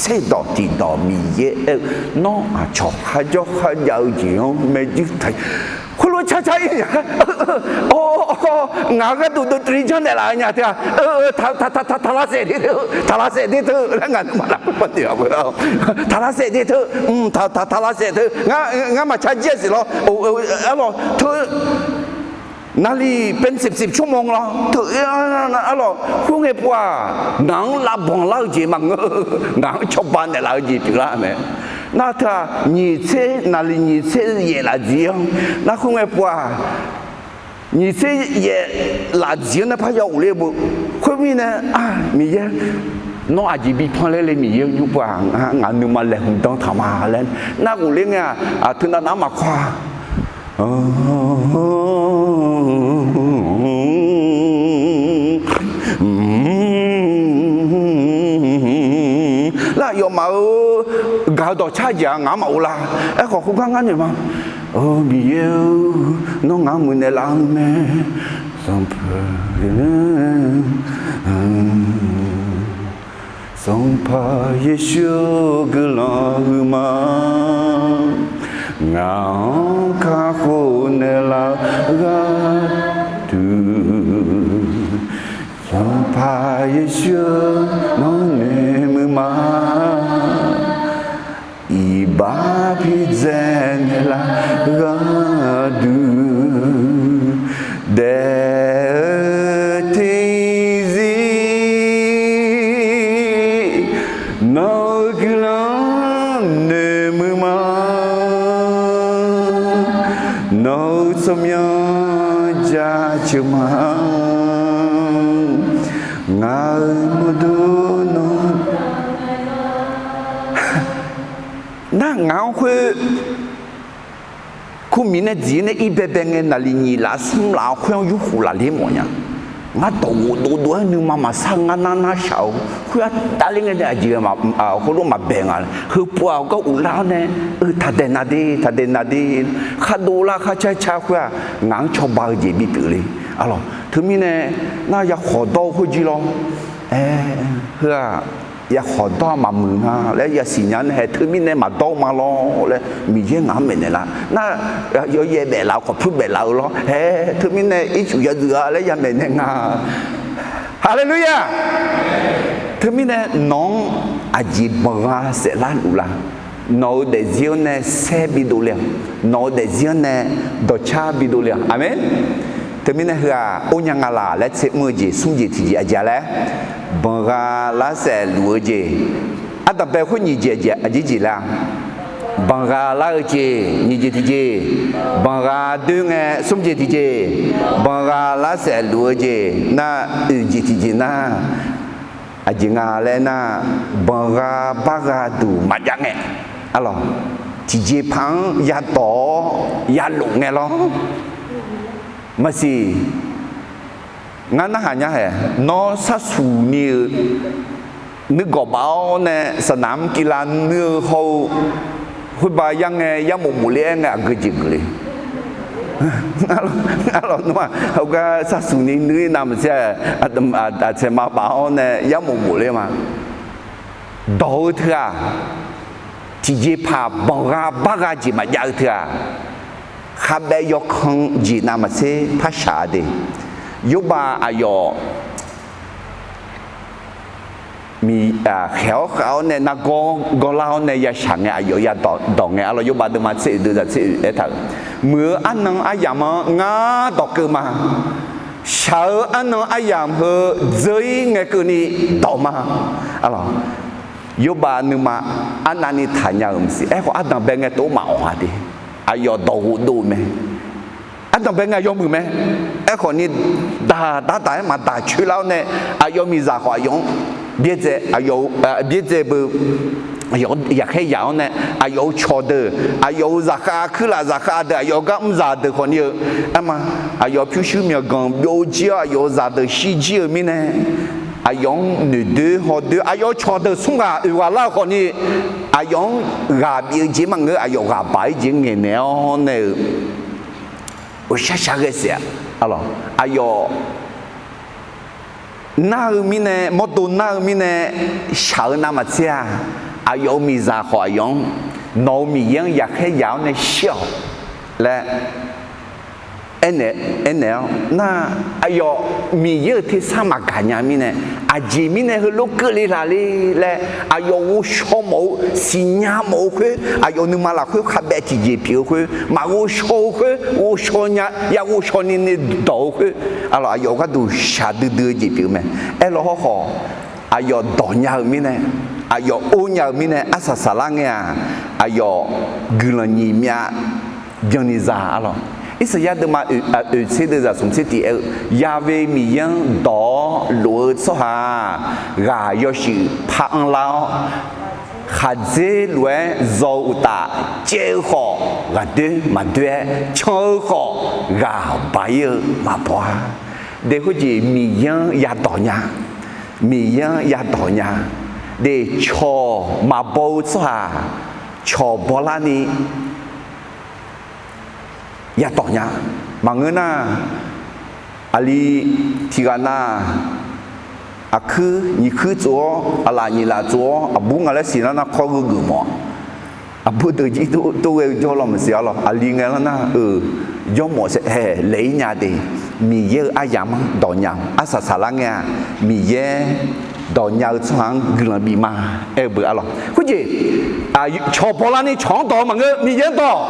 Tserdawq tiqdawq Miqyaer aer-eu, nawr aqcawq kharjawr kharjav-eu jeq-anr maerjuir taq. Khoerlof-aer car car-ir nya. Awr, ngaq-euq gharduq dovtuvli janrnaeq laf-eu nya teu-aq, taq lavsaef de teu, taq lavsaef de teu laer ngaq nuima lafkhoer pawnoeq-a. Taq lavsaef de teu, taq lavsaef teu, ngar maqcar jir-a siq lawr. Arlawq teu, นาฬิกาเป็นสิบสิบชั่วโมง lawr teu, arlawq khoerngae pov-aq, ngaq-anr lavbanq lar-eu jeq maqngeur-eu, ngaq-anr cawba naeqlaf-eu jeq pyeuflar mae. Nar teu-aq, nyiq tser, นาฬิกา nyiq tser yaef lafjir-anr, nar khoerngae pov-aq, nyiq tser yaef lafjir-anr nae parya ghofler beu. Khoermirnae, Miqyaer, nawr aqjeq bi panler le Miqyaer-eu nymr pov-aq, ngaq nuima laeqhmq dan taq ma laer nar ghofler ngae-aq, teunav nav-anr maqkawr-a. Lar aqyawfmaf-euq gaq-eu dawqcar jeq-aq ngaq-anr maqghov lar. Aerkhawf khoergar ngar noeq ma. Miqyaer-eu, nawr ngaq-anr muiqnaeq laf-eu mae. Sanqpaq, Sanqpaq Yeqsur-eu guiqlanq huiqma, ngaq-anr kakhof naeqlaf-eu gharduq, Sanqpaq Yeqsur-eu, nawr noeqmuiq ma. Iqbax bidzae naeqlaf-eu gharduq, daef-eu terzir nawq-eu guiqlanq noeqmuiq ma. Nawq-eu tsawrmyanr jaceuq ma. Ngaq-euq mawrdo nawr nar ngaq-anr khoer Khoermirnae, dziq-ir nae ir baebae ngae, naqliq nyiq laf smr laf-awr khoer-anr yurkhof lafler mawf nya. Ngar dawq ghofdov dov-aer nuima maqsar-eu ngar nar narshaq-eu khoer-aq davler ngae nae aqjeq heulof maqbae nga. Heupov-aq gar uvlar-awr nae, eu taqdaeq nav de, taqdaeq nav de, khardov lar khar car car khoer-aq ngaq-anr cawba-eu jeq bipyeuf le. Arlawq teumirnae nar yakhawq dawr-eu khoerjir lawr. Aer, heu-aq yakhawq dawr-aq maqmuiq nga laer yasiq nya nae hae, teumirnae maqdawr-eu ma lawr laer Miqyaer ngaq-anr maeqnaeq lar. Nar yawyaev daeflaf-eu khawf pyur daeflaf-eu lawr hae, teumirnae ircuf yadzuif-a laer yamaeq nae nga. Haleluya! Teumirnae nawq-anr aqjeq banqgha saef larluf la? Nawq-eu daefzir-anr nae saer bidov le-aq, nawq-eu daefzir-anr nae dawqcar bidov le-aq. Aqmeq. Teumirnae heu-aq or nya nga laq laer tser mr-eu jeq smr jeq tiqjeq aqjeq-a laer, banqgha lar saef luf-eu jeq, ardanqbae khoer nyiq jeq aqjeq jeq laer-a? Banqgha lar-eu jeq nyiq jeq tiqjeq, banqgha doer ngae smr jeq tiqjeq, banqgha lar saef luf-eu jeq nar oeq jeq tiqjeq nar, aqjeq nga laer nar, banqgha bargha duq maqjav ngae, arlawq tiqjeqpaq-anr yadawq-awr yalof ngae lawr. Maqsiq, ngar narhaq nya hae, nawr sharsuq ni-eu nuigawq baf-awr nae saqnaq-anr kivlav nuir-eu hawr-eu, khoerbav yar ngae yarmof mofler-aer ngae aqgeu jeq geuf le. Ngar lawq nmr-aq heugar sharsuq ni nuir-ir navmaqtser-a, aqtsaeq ma baf-awr nae yarmof mofler ma. Dawq-eu teu-aq, tiqjeqpaq banqgha bargha jeq maqjav-eu teu-aq, khabaev yawkan jeq navmaqtser par shaq-a de. Yawrbav aqyawf khaeq-awr khav-awr nae nargawr gawrlar-awr nae yashaq ngae aqyawf yadawq dawq ngae, arlawq yawrbav deuvma tser oeq deuvzaq tser oeq aertaq-euq, muiq-eu arnan aryamq-anr ngar dawq keuv ma. Shaq-eu arnan aryamq heu dzeur-ir ngae keuvni dawq ma. Arlawq, yawrbav nuima arnavni taqnya-euq maqsiq. Aerkhawf ardanqbae ngae tov maqawq-a de. Aqyawf dawq ghofdov mae. Ardanqbae ngae yawmuiq mae. Aerkhawf ni daq daq daq-aer maqdaq coer lar-awr nae, aqyawf miqzaq khawf aqyawf-anr byaerdzae, aqyawf byaerdzae beu, aqyawf-anr yaqkhaer yaq-awr nae, aqyawf-euq cawqdeuq, aqyawf-euq zaqkhav kuirlaf zaqkhav deuq, aqyawf-eu gar mrzaq deuq khawfni-eu, aerma, aqyawf pyurshuir myawqganq byov jir-awr aqyawf-euq zaqdeuq shirjir-eu mirnae, aqyawf-anr noeqdoer hawdoer, aqyawf-euq cawqdeuq smr ghaq oeq ghaq lar-eu khawfni, aqyawf-anr ghaq bif-eu jeq maqngeur, aqyawf ghaq baq-ir jeq ngaeqnaeq-awr nae-eu, ghawqshaq shaq ghae saef-a. Aqlawq, aqyawf nar-eu mirnae, mawrdo nar-eu mirnae, shaq-eu navmaqtser-a. Aqyawf-euq miqzaq khawf aqyawf-anr, nawq-euq Miqyaer-anr yaqkhaer yaq-awr nae shir-awq laer aernaeq-awr nar, aqyawf Miqyaer-euq tersar maqgaq nya mirnae, aqjeq mirnae heulof keuvle laq le laer, aqyawf ghovshaw mawf-eu siqnya mawf-eu khoer, aqyawf nuima lafkhoer khabaev tiqjeq pyeuf-eu khoer, maqghovshaw-eu khoer ghovshaw nya, ya ghovshaw ni ni dawq-eu khoer, aqlawq aqyawf gharduq shaqdui dui-eu jeq pyeuf-eu mae. Aerlawq hawrkhawf, aqyawf dawq nya-eu mirnae, aqyawf or nya-eu mirnae arsaq saqlar ngae-aq, aqyawf guiqlanq nyiq myav byanni za arlawq. Irsaqyar deuvma oeq tser deuv zaq smq tser tiq aer-eu, Ya've Miqyaer-anr dawq-awr lof-eu tsawrhaq-aq, ghaq yawshuif par anrlar-awr, khaqdzer lof-aer zaw-eu uqtaf caev-eu khawf, ghaqdoer maqdoer-aer can-eu khawf, ghaq ba-ir-eu maqbaw-a. De khoerjeq Miqyaer-anr yadawq nya, Miqyaer-anr yadawq nya. De cawq maqbaw-eu tsawrhaq cawq bawlarni yadawq nya. Maqngeur nar, aqli tiqghaq nar, aqkuir nyiq kuir tsov-awr, aqlaf nyiq laf tsov-awr, aqbur nga laer siqlar nar kawr gheu geuf mawf-a. Aqbur deuq jir tov ghae-eu jawr law maqsiq arlawq. Aqli ngae lar nar-eu, jawr mawf saef-aer laeq-ir nya de. Miqyaer-euq aryamq-anr dawq nya-eu arsaq saqlar ngae-aq, Miqyaer dawq nya-eu tsawrhaq-anr guiqlanq bif ma aer-eu beu arlawq. Khoerjeq cawq bawlarni cawq-anr dawq-eu maqngeur, Miqyaer-anr dawq.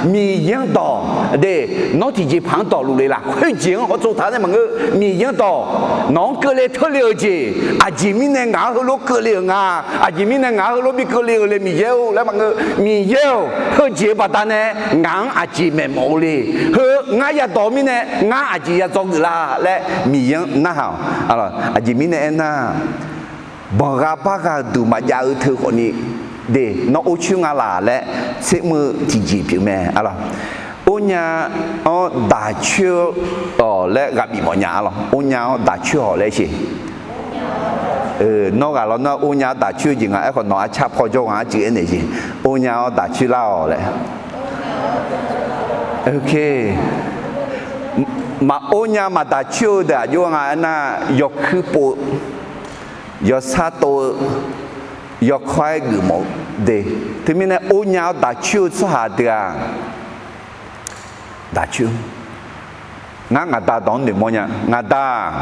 Miqyaer-anr dawq de. Nawr tiqjeqpaq-anr dawqluf le laq? Khoerjeq-anr hawtsov taq nae maqngeur, Miqyaer-anr dawq. Nawq-anr keuvle teurle-euq jeq, aqjeq mirnae ngaq-anr heulof keuvle-euq nga, aqjeq mirnae ngaq-anr heulof bi keuvle-euq le Miqyaer-or laer maqngeur, Miqyaer-or, heujeq-eu baqdanae ngaq-anr aqjeq maeqmawf-eu le. Heu ngar yadawq-eu mirnae ngar aqjeq yadzaw geuf la laer Miqyaer-anr narhaq-awq. Aqjeq mirnae aernar, banqgha bargha-eu duq maqjav-eu teu khawfni, de, nawr or coer nga laq laer tsermr-eu tiqjeq pyeuf mae arlawq. Or nya-anr daq coer-awq laer ghaq bif mawf nya arlawq. Or nya-awr daq coer-awq laer sheq. Nawr ghaq law nar or nya-awr daq coer-eu jeq nga. Aerkhawf nawq arcar paw jawr gha arcuiv aernaeq jeq. Or nya-awr daq coer lar-awq laer. Maq or nya maq daq coer-eu deuq aqjox nga aernar, yawkuir pov-eu, yawsar tov-eu, yawkawr-aer geufmawf-eu de. Teumirnae or nya-awr daq coer-eu tsawrhaq deuq-aq, daq coer. Ngar ngaq da dawq-anr noeqmawr nya. Ngaq da-aq,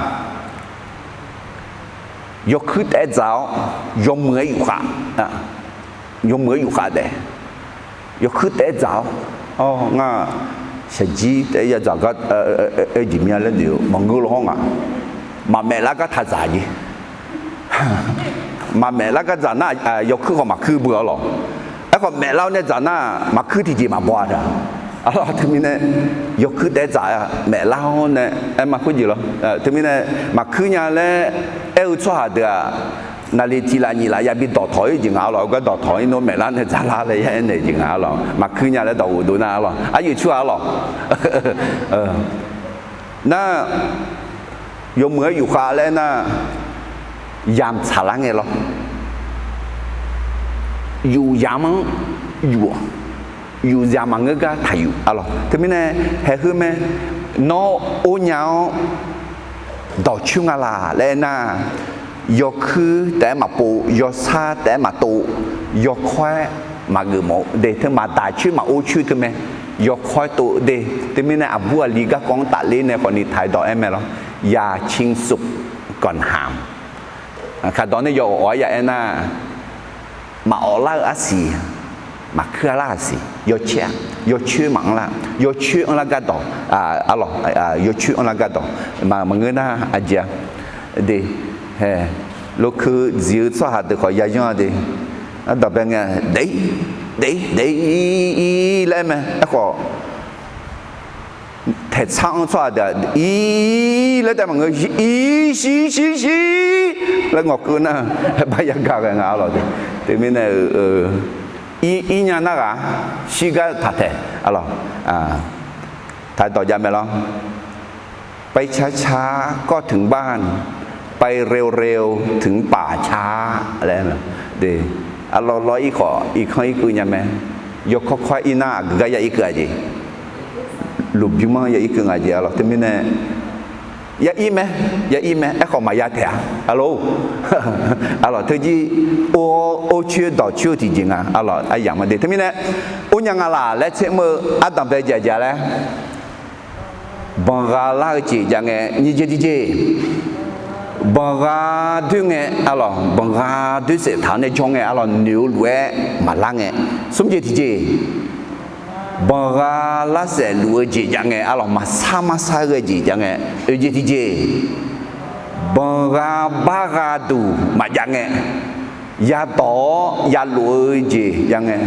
yawkuir taef-aer dzaq-awr, yawmuiq-aer yufkhav, yawmuiq-aer yufkhav daef, yawkuir taef-aer dzaq-awr, ngar shaqjir taef-aer yadzaq gar, aer jeq mya laer noeq-eu maqngeur law hawr ngaq, maqmaef lar gar taq dzaq jeq. Maqmaef lar gar dzaq nar, yawkuir khawf maqkuir beu arlawq. Aerkhawf maef lar-awr nae dzaq nar maqkuir tiqjeq maqbaw-a taq. Arlawq teumirnae yawkuir taef-aer dzaq maef lar-awr nae aer ma khoerjeq lawr. Teumirnae maqkuir nya laer aer-eu tsawrhaq deuq-aq, naqliq tiq laf nyiq laf yabi dawqtawq-ir jeq nga arlawq. Heugar dawqtawq-ir nawr maef lar nae dzaq lar laer ya aernaeq jeq nga arlawq. Maqkuir nya laer dawq ghofdov nar arlawq. Aryoeq coer-a arlawq. Nar, yawmuiq-aer yufkhav laer aernar, yamq tsaqlar ngae lawr. Yuf yamq-anr yuf, yuf yamq maqngeur gar taqyuf arlawq. Teumirnae haeq khoer mae, nawr or nya-awr dawq coer nga laq laer aernar, yawkuir taef-aer maqpov, yawsar taef-aer maqtov, yawkawr-aer maqgeuf mawf-eu de. Teu maqdaq coer maqor coer teu mae, yawkawr-aer tov de. Teumirnae aqbur aqli garkawv-anr tafler nae khawfni taq-aer dawq aer mae lawr. อย่าชิงสุขก่อนหาม Kaqdawq nae yawawf-aer ya aernar, maqawf lar-eu arsiq, maqkuir-a lar-aq siq, yawcoer-a, yawcoer maqanr lar, yawcoer anrlar gardawq, arlawq, yawcoer anrlar gardawq, maqngeur nar aqjeq-a, de, hae, lokeu dziq-eu tsawrhaq deuq khawf yayanr-a de, ardawq bae ngae, daef-ir, daef-ir, daef-ir, ir, ir, ir laer mae, aerkhawf, taeqtsar-anr tsawrhaq deuq-aq, ir laer taef maqngeur, ir shir shir shir laer ngawqkeuv nar, bar yagaq ghae nga arlawq de. Teumirnae-eu, ir, ir nya nar ghaq, shirgar taq taeq arlawq, taq dawq jav mae lawr. ไปช้าๆ ก็ถึงบ้าน ไปเร็วๆ ถึงป่าช้า laer, arlawq lawr ir khawf irkanr irkeuv nya mae, yawkawr kawr ir nar aqgeu gar ya irkeuv-a jeq, lmqbymr-anr ya irkeuv nga jeq arlawq. Teumirnae Ya ir mae, ya ir mae, aerkhawf maqya taef-a. Arlawr, arlawr, teujir or, or coer dawq coer-eu tiqjeq nga. Arlawr, aryamq ma de. Teumirnae, or nya nga laq laer tser mr-eu ardanq bae jeq aqjeq laer, banqgha lar-eu jeq jav ngae nyiq jeq tiqjeq, banqgha doer ngae, arlawr, banqgha doer saef taq-awr nae jawr ngae, arlawr, noeq-eu lof-aer maqlar ngae. Smr jeq tiqjeq, banqgha lar saef luf-eu jeq jav ngae, arlawr, maqsar marsar ghae jeq jav ngae. Oeq jeq tiqjeq, banqgha bargha duq maqjav ngae, yadawq-awr yalof-eu jeq jav ngae.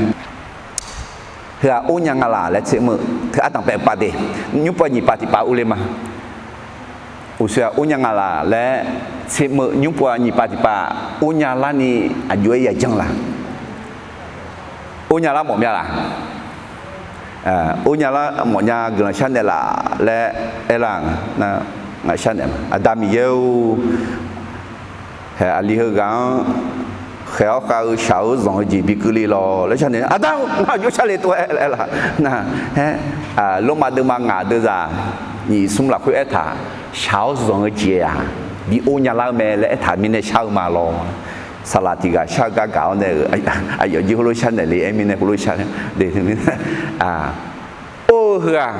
Heu-aq or nya nga laq laer tser mr-eu teu ardanq bae pav de. Nymr pov nyiq pav tiq pav urler ma. Uqshoe-aq or nya nga laq laer tser mr-eu nymr pov nyiq pav tiq pav, or nya larni aqjox-aer yajanr la? Or nya lar mawf mya laq? Or nya lar mawf nya guiqlanq sharnaeq laf laer aerlar-aq, ngaq sharnaeq ma. Aqda Miqyaer-or, haeq aqli heughaq-anr khaeq-awr khav-eu shaq-eu zanq-eu jeq bi keuvle lawq laer sharnaeq. Aqda-or, ngar aqjox sharle tov-aer laer aerlar. Nar, aer, Lormav deuvma ngaq deuvzaq nyiq smr lafkhoer aertaq, shaq-awr zanq-eu jeq-aq bi or nya lar-eu mae laer aertaq mirnae shar-eu ma lawr. Saqlaq tiq ghaq shar-eu gar gaq-awr nae-euq aqyawf jir heulof sharnaeq le aer mirnae heulof shar de. Or-eu heu-aq,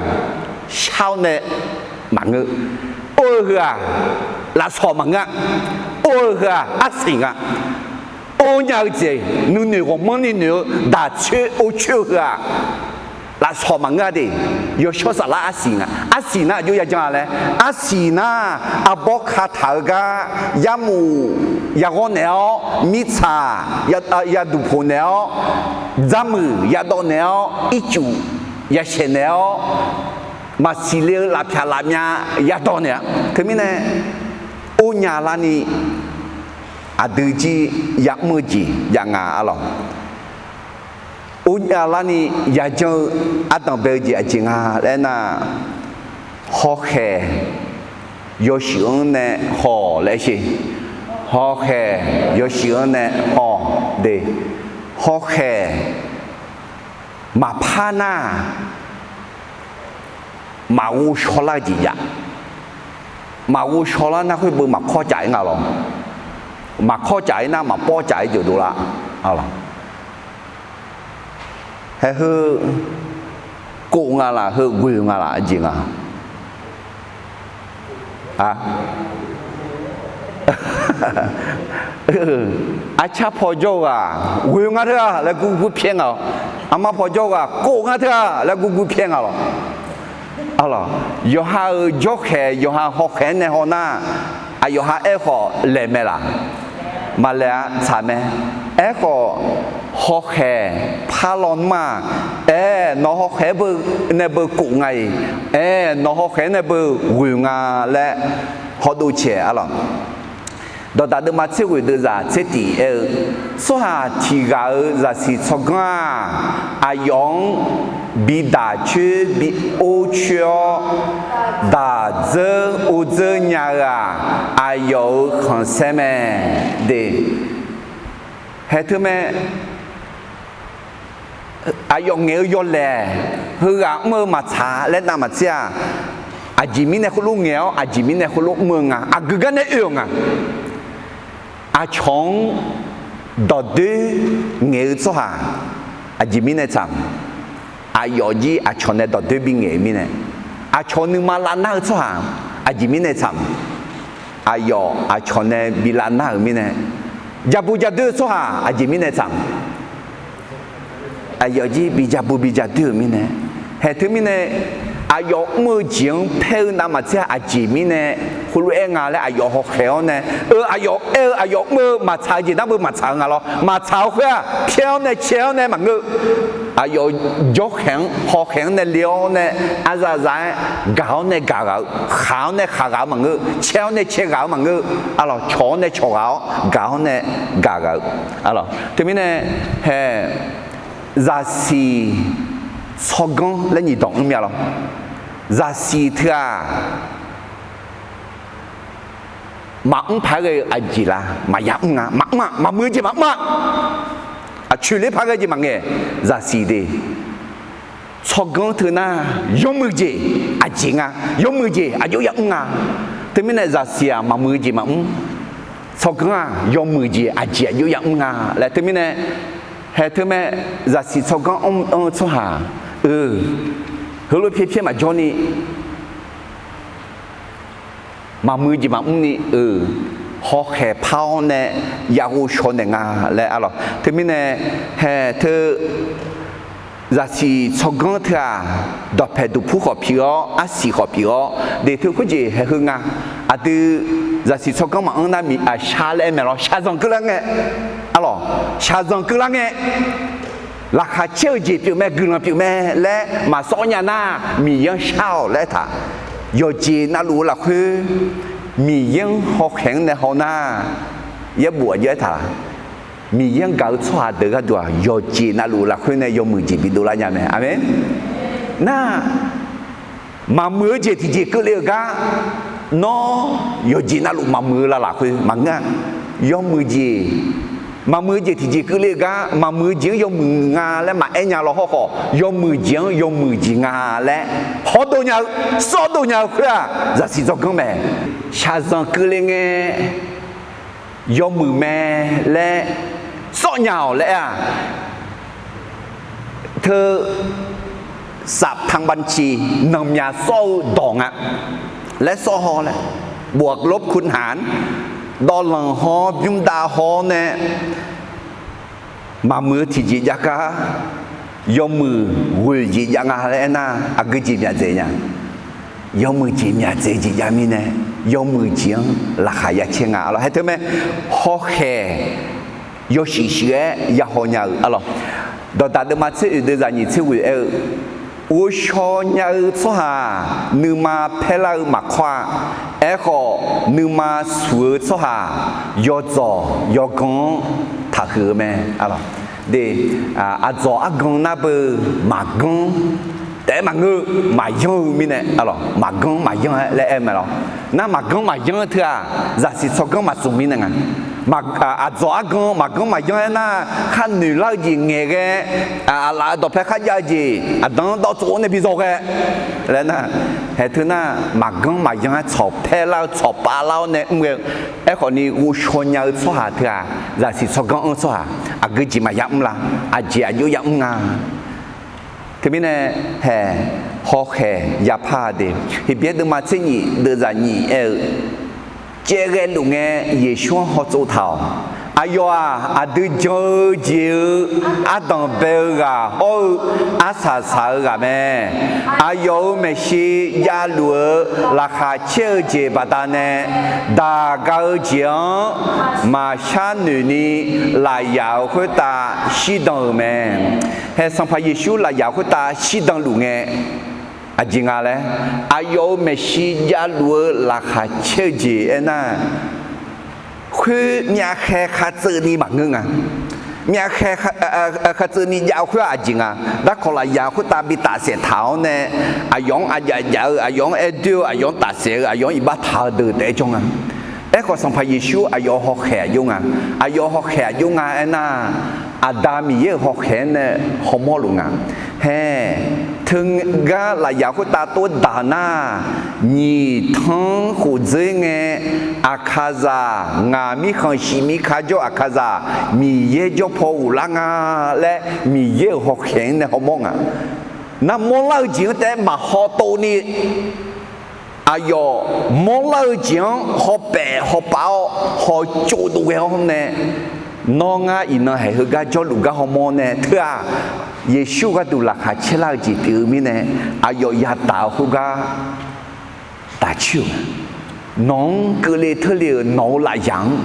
shar-awr nae maqngeur. Or-eu heu-aq, lafsawq maqngeur-a. Or-eu heu-aq, arsiq nga. Or nya-eu jeq nuinoeq ghawqmanrni noeq-eu daq coer or coer-eu heu-aq, lafsawq maqngeur-a de. Yawshawr saflar arsiq nga. Arsiq nar aqjox yajanr-a laer, arsiq nar arbawr kataq-eu gar, yarmuf yaghawr naeq-awr, mirtsaq yaduq poq naeq-awr, dzarmuiq yadawv naeq-awr, ircuf yashaeq naeq-awr, maqsiq le-eu lafpyaq lafmya yadawv naeq-a. Teumirnae, or nya larni aqdui jir ya'mr-eu jeq jav nga arlawq. Or nya larni yajanr-eu ardanq bae-eu jeq aqjeq nga laer nar, hawkhaeq yawshuif-anr nae haw-awq laer sher. Hawkhaeq yawshuif-anr nae haw-awq de. Hawkhaeq maqpar nar, maqghov shawlar-eu jeq jav. Maqghov shawlar nar khoer beu maqkawr caf-ir nga lawr. Maqkawr caf-ir nar maqpawr caf-ir jeq dovlar. Haeq heu kof nga laf, heu ghoeq nga laf, aqjeq nga. Arcar paw jawr-eu ghaq ghoeq nga teu-aq laer gurgur pyaer nga-awq. Armar paw jawr-eu ghaq kof nga teu-aq laer gurgur pyaer nga lawq. Yawqha-euq jawrkhaeq, yawqha hawkhaeq-anr nae haw nar, aqyawf ha aerkhawf laeq mae laf? Maqlaeq-a, tsaq mae. Aerkhawf, hawkhaeq par lawnmr-aq, aer, nawq hawkhaeq-anr beu nae beu kof nga-iq, aer, nawq hawkhaeq-anr nae beu ghoeq nga laer hawdov caeq arlawq. Dawqdaq deuvma tser ghoeq deuvzaq tser tiq aer-eu, tsawrhaq tiq ghaq-euq zaqsiq tsawrganr-aq, aqyawf-anr bi daq coer bi or coer-awr, daq dzeur or dzeur nya-eu-aq, aqyawf-euq khanqsaer mae de. Haeq teu mae. Aqyawf ngaeq-eu yawlaeq, heughaq mr-eu maqtsaq laer navmaqtser-aq, aqjeq mirnae khoerlof ngaeq-awr aqjeq mirnae khoerlof mr-eu nga. Aqgeu gar nae oe-euq nga. Aqcawq-anr dawqdoer ngaeq-eu tsawrhaq aqjeq mirnae tsaq-eu? Aqyawf jir aqcawq nae dawqdoer bi ngaeq-eu mirnae. Aqcawq nuima lavnar-eu tsawrhaq aqjeq mirnae tsaq-eu? Aqyawf aqcawq nae bi lavnar-euq mirnae. Jaqbu jadoer-eu tsawrhaq aqjeq mirnae tsaq-eu? Aqyawf jir bi jaqbu bi jadoer-euq mirnae. Haeq teumirnae, aqyawf mr-eu jeq-anr paer-eu navmaqtser-aq, aqjeq mirnae heulof-aer nga laer aqyawf hawkhaeq-awr nae, eu, aqyawf aer-eu aqyawf mr-eu maqtsaq-eu jeq nar beu maqtsaq-eu nga lawr. Maqtsaq-eu khoer-aq, pyaer-awr nae cae-awr nae maqngeur-eu. Aqyawf jawrkhaeq-anr hawkhaeq-anr nae le-awr nae, arzaqzaq-aer gaq-awr nae gaq ghaq-eu, khaq-awr nae khaq ghaq-eu maqngeur, cae-awr nae cae ghaq-eu maqngeur, arlawq, cawq-awr nae cawq ghaq-awr, gaq-awr nae gaq ghaq-eu, arlawq. Teumirnae, haeq, zaqsiq tsawrganr laer nyiq dawq mr mya lawr. Zaqsiq teu-aq, maqmr paq-aer ghae-eu aqjeq la, maqya mr nga, maqmr-aq, maqmuiq-eu jeq maqmr-aq, aqcoeq ler paq-aer ghae jeq maqngaeq, zaqsiq de. Tsawrganr teu nar, yawmuiq jeq aqjeq nga, yawmuiq jeq aqjox ya mr nga. Teumirnae zaqsiq-aq maqmuiq-eu jeq maqmr. Tsawrganr-aq yawmuiq jeq aqjeq aqjox yamr nga laer teumirnae, hae teumae zaqsiq tsawrganr anr-eu tsawrhaq, eu, heulof pyaer pyaer maqjawr ni, maqmuiq jeq maqmr ni, eu, hawkhaeq par-awr nae ya ghovshaw naeq nga laer arlawq. Teumirnae hae teu zaqsiq tsawrganr teu-aq, dawqpaeq duqpur khawf pyeuf-awr arsiq khawf pyeuf-awr de teu khoerjeq hae heu nga. Aqdui zaqsiq tsawrganr maqanr nar miq aqshar laer aer mae lawr, shaqzanq keuvlar ngae, arlawq, shaqzanq keuvlar ngae, laqkhaq caer-eu jeq pyeufmae guiqlanq pyeufmae laer maqsawr nya nar, Miqyaer-anr shar-awq laer aertaq. Yawqjeq navluf-eu lafkhoer Miqyaer-anr hawkhaeq-anr nae haw nar, yaerbof aqjox aertaq laq. Miqyaer-anr gaq-eu tsawrhaq deuq gharduq-aq, yawqjeq navluf-eu lafkhoer nae yawmuiq jeq bidov lar nya mae. Aqmeq. Nar, maqmuiq-eu jeq tiqjeq keuvle-euq gar, nawr yawqjeq navluf maqmuiq-eu la lafkhoer maqngeur-a. Yawmuiq jeq, maqmuiq-eu jeq tiqjeq keuvle-eu gar, maqmuiq-eu jeq-anr yawmuiq nga laer maqaer nya law hawrkhawf, yawmuiq jeq-anr yawmuiq jeq nga laer hawdov nya-eu, sawrdov nya-eu khoer-aq, zaqsiq tsawrganr mae. Shaqzanq keuvle ngae yawmuiq mae laer sawr nya-awq laer aer-aq, teu สำคัญบัญชี nanqmyaq sawr-eu dawq nga laer sawr haw laer, บวกลบคูณหาร dawvlanq haw-awr bymrdav haw-awr nae maqmuiq-eu tiqjeq jav gar, yawmuiq ghoeq jeq jav nga laer aernar, aqgeu jeq myaq dzaeq nya. Yawmuiq jeq myaq dzaeq jeq jav mirnae, yawmuiq jeq-anr laqkhaq ya caer nga lawr. Hae teumae, hawkhaeq yawshuif shuif-aer ya haw nya-euq arlawq. Dawqdaq deuvma tser oeq deuv zaq nyiq tser ghoeq aer-eu, ghovshaw nya-eu tsawrhaq nuima paerlar-eu maqkawr-a. Aerkhawf, nuima suq-eu tsawrhaq yawdzawq yawgan-anr taqhuiq-eu mae. De, aqdzawq argan nar beu maqganr taef-aer maqngeur, maqyanr-eu mirnae, maqganr maqyanr-aer laer aer mae lawr. Nar maqganr maqyanr-eu teu-aq, zaqsiq tsawrganr maqtsmq mirnae nga. Aqdzawq argan maqganr maqyanr-aer nar, khar noeq lar-eu jeq ngaeqghae, aqlaf-euq dawqpae kharjav-eu jeq aqdan-anr dawv tsov-awr nae bi zawghae laer nar, hae teu nar maqganr maqyanr-aer tsawq paerlar-eu tsawq pavlar-awr nae mr ghae-eu. Aerkhawf ni ghovshaw nya-eu tsawrhaq teu-aq, zaqsiq tsawrganr anr tsawrhaq aqgeu jeq maqya mr la? Aqjeq aqjox ya mr nga. Teumirnae, haeq, hawkhaeq yapar-a de. Heqbyaer deuvma tser nyiq deuv zaq nyiq aer-eu, caevghae luf ngae Yeqsur-anr hawtsov taq-awq. Aqyawf-aq, aqdui jan-eu jeq-eu ardanq bae-eu ghaq hawr-eu arsaq saq-eu ghaq mae. Aqyawf-euq maeqshi javluf-eu laqkhaq caer-eu jeq baqdanae, daq ga-eu jeq-anr maqshar noeq ni lafyaq-euq khoertav shirdan-euq mae. Hae Sanqpaq Yeqsur lafyaq khoertav shirdan luf ngae, aqjeq nga laer, aqyawf-euq maeqshi javluf-eu laqkhaq caer-eu jeq aernar, khoer myavkhae khartseuv ni maqngeur nga. Myavkhae khartseuv ni jav-eu khoer-aq aqjeq nga. Darkawq lafyaq khoertav bi tafsaef taq-awr nae, aqyawf-anr aqjaf jaf-eu, aqyawf-anr aer doer-eu, aqyawf-anr tafsaef-eu, aqyawf-anr iqbax taq-eu deuq taef-aer jawr nga. Aerkhawf, Sanqpaq Yeqsur aqyawf-euq hawkhaeq aqjox nga. Aqyawf-euq hawkhaeq aqjox nga aernar, Aqda Miqyaer-euq hawkhaeq-anr nae hawmawr luf nga. Hae, teugar lafyaq khoertav tov daq nar, nyiq tanr khof dzeur ngae, Aqkaqzaq ngaq mirkhanq shif mir kar jawr Aqkaqzaq Miqyaer jawr paw ghoflar nga laer Miqyaer-euq hawkhaeq-anr nae hawmawr nga. Nar mawrlar-eu jeq-anr taef-aer maqhaw tov ni, aqyawf mawrlar-eu jeq-anr hawpaef hawpav-awr hawtsov dov ghae-awr nae, nawr ngar iqnan haeq heugar jawrluf gar hawmawr nae teu-aq, Yeqsur gharduq laqkhaq caerlar-eu jeq pyeuf-eu mirnae, aqyawf yadaq-eu khoergar taqcoer-euq mae. Nawq-anr keuvle teurle-euq nawq-euq lafyaq-anr,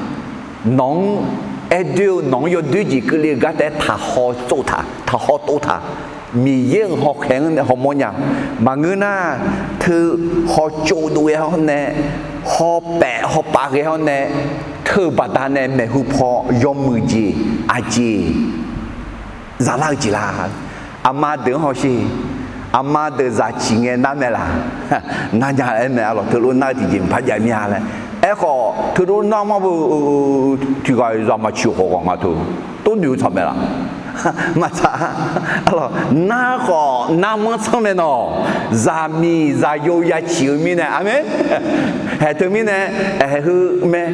nawq-anr aerdoer-eu nawq-anr yawdoer jeq keuvle-eu gar taef-aer taqhaw tsov taq, taqhaw tov taq, Miqyaer-euq hawkhaeq-anr nae hawmawr nya. Maqngeur nar, teu hawtsov dov ghae-awr nae, hawpaef hawpav ghae-awr nae, teu-euq baqdanae maeqhu paw yawmuiq jeq aqjeq zalar-eu jeq la? Aqma deuq-anr hawsher. Aqma deuq zaq ciq ngae nar mae laq? Nar nya aer mae, arlawq, teulof nar-eu tiqjeq maqpar jav mir-a laer. Aerkhawf teulof nar mar beu, tiqghaq-iq zaq maqciq khawf ghaq nga teu, tov noeq-eu tsaq mae laq? Maqtsaq. Arlawq, nar khawf narmanr tsanr mae nawq. Zaqmiq zaqyo ya ciq-eu mirnae, aqmeq. Haeq teumirnae, haeq heu mae.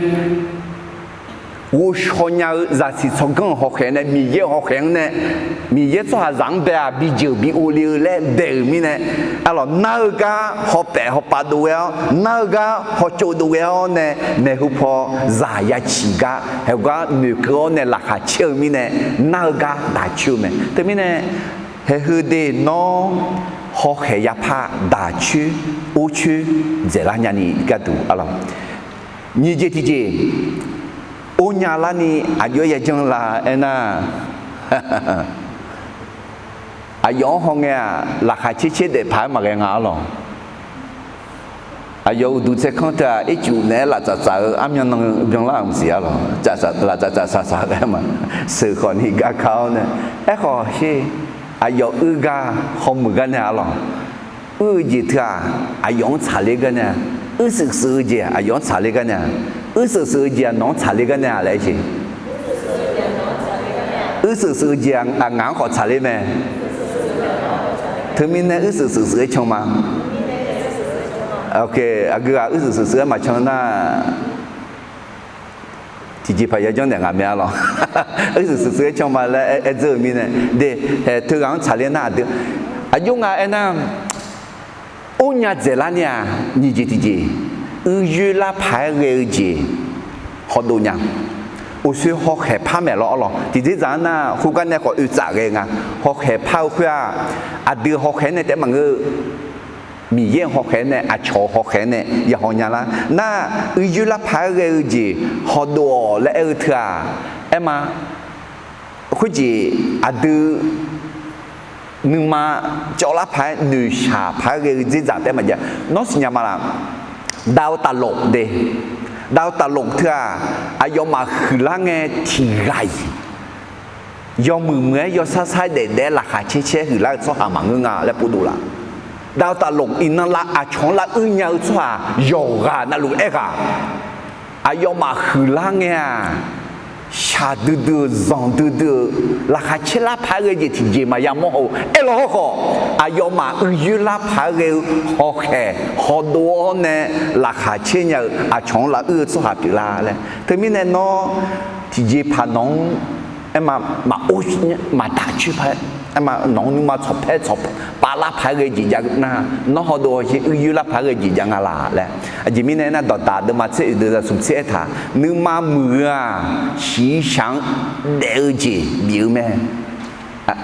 Ghovshaw nya-eu zaqsiq tsawrganr-euq hawkhaeq nae, Miqyaer-euq hawkhaeq-anr nae, Miqyaer tsawrhaqzaq-anr bae-aq bijeuq bi ovle-eu laer daef-euq mirnae, arlawq, nar-eu gar hawpaef hawpav dov ghae-awr, nar-eu gar hawtsov dov ghae-awr nae, maeqhu paw zaq ya ciq gar, haeq gar noeqkeuv-awr nae laqkhaq caer-eu mirnae, nar-eu gar daq coer-eu mae. Teumirnae, haeq heu de nawr hawkhaeq yapar daq coer, or coer dzaeqlar nyani gharduq, arlawq, nyiq jeq tiqjeq, or nya larni aqjox-aer yajanr la aernar, aqyawf-anr hawngae-aq, laqkhaq caer caer daef paq-aer maqghae nga, arlawq. Aqyawf uqduq tsaerkanr teu-aq, ircuf naeq-aer laftsaf tsaf-eu armyan nan byanlar-euq maqsiq, arlawq. Laftsaf tsaf saq saq ghae ma. Sheuq khawfni gar ka-awr nae, aerkhawf sher, aqyawf uir gar hawmuiq gar nae, arlawq, uir-eu jeq teu-aq, aqyawf-anr tsaqler gar nae-a. Uir shuif shuif-eu jeq aqyawf-anr tsaqler gar nae-a. Uir shuif shuif-eu jeq-aq nawq-anr tsaqler gar nae-a laer aer jeq. Uir shuif shuif-eu jeq-aq ngaq-anr khawf tsaqler mae. Teumirnae uir shuif shuif shuif-aer can ma. Aqgeu ghaq uir shuif shuif shuif-aer maqcan nar, tiqjeqpaq yajanr naeq nga mae, arlawq. Uir shuif shuif shuif-aer can ma laer aer dzeur-eu mirnae, de, haeq teughaq-anr tsaqler nar aqdui, aqjox nga aernar, or nya dzaeqlar ni-aq, nyiq jeq tiqjeq, uir yoer lar paq-aer ghae-eu jeq hawdov nya. Uqshoe hawkhaeq par maeq lawr, arlawq. Tiqdzerdzaq-anr nar khoergar nae khawf oetsaf ghae nga. Hawkhaeq par-eu khoer-aq, aqdui hawkhaeq nae taef maqngeur-eu, Miqyaer-euq hawkhaeq nae, aqcawq-euq hawkhaeq nae yahaw nya lar. Nar, uir yoer lar paq-aer ghae-eu jeq hawdov-awq laer aer-eu teu-aq, aer ma. Khoerjeq aqdui nuima cawvlar paq-aer noeqshaq paq-aer ghae-eu dzerdzaq taef maqjav. Nawr siqnya ma laf. Dav-eu taqlof de. Dav-eu taqlof teu-aq, aqyawfmaf huiqlar ngae tiqghaq-iq yawmuiq muiq-aer yawsar sar-aer daef daef-aer laqkhaq caer caer huiqlar-eu tsawrhaq maqngeur nga laer povdov laf. Dav-eu taqlof iqnan lav aqcawq-anr lav uir nya-eu tsawrhaq yawqghaq navluf aerghaq, aqyawfmaf huiqlar ngae-aq, shaqdui dui-euq zanqdui dui-euq laqkhaq caer lar paq-aer ghae jeq tiqjeq maqya mawr haw-eu aerlawq hawrkhawf, aqyawfmaf uir yoer lar paq-aer ghae-eu hawkhaeq hawdov-awr nae laqkhaq caer nya-eu aqcawq-anr lav uir-eu tsawrhaq pyeuflar laer. Teumirnae nawr tiqjeqpaq nawq-anr aer ma, maqor maqdaq coer paq-aer, aer ma, nawq-anr nuima tsawqpaer tsawqpav lar paq-aer ghae jeq jav nar, nawr hawdov-awr sher uir yoer lar paq-aer ghae jeq jav nga laq laer. Aqjeq mirnae aernar, dawqdaq deuvma tser oeq deuq zaqsmq tser aertaq, nuima muiq-eu-aq, shiqshaq-anr daef-eu jeq bif-eu mae.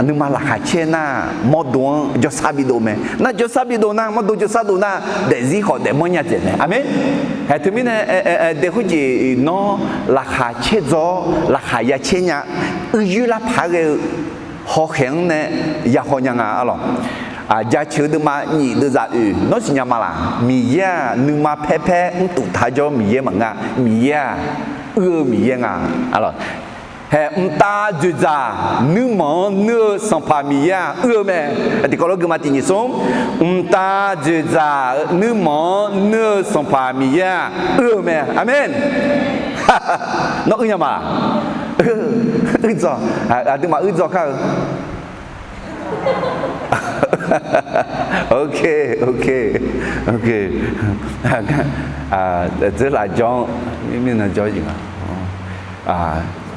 Nuima laqkhaq caer nar, mawrdo-anr jawrsar bidov mae. Nar jawrsar bidov nar, mawrdo jawrsar dov nar, daefzir khawf daefmanr nya dzaeq mae. Aqmeq. Haeq teumirnae, dae khoerjeq nawr laqkhaq caer dzaw-awr laqkhaq ya caer nya, uir yoer lar paq-aer ghae-eu hawkhaeq-anr nae yahaw nya nga, arlawq. Jaceuq-eu deuvma nyiq deuv zaq oeq nawr siqnya ma laf. Miqyaer-aq, nuima paer paer mrtuf taq jawr Miqyaer maqngeur-a. Miqyaer-aq, uir-eu Miqyaer nga, arlawq. Haeq mqtav dzoeqdzaq nuirmanq-anr nuir-eu Sanqpaq Miqyaer-aq uir-eu mae. Tiqkawv lof guima tiq nyiq smr, mqtav dzoeqdzaq nuirmanq-anr nuir-eu Sanqpaq Miqyaer-aq uir-eu mae. Aqmeq. Nawr uir nya ma? Uir dzaw. Aqduimaf uir dzaw kar-eu. Ok, ok, ok. Dzeurlaf jawr-anr mirnan jawr-eu jeq nga.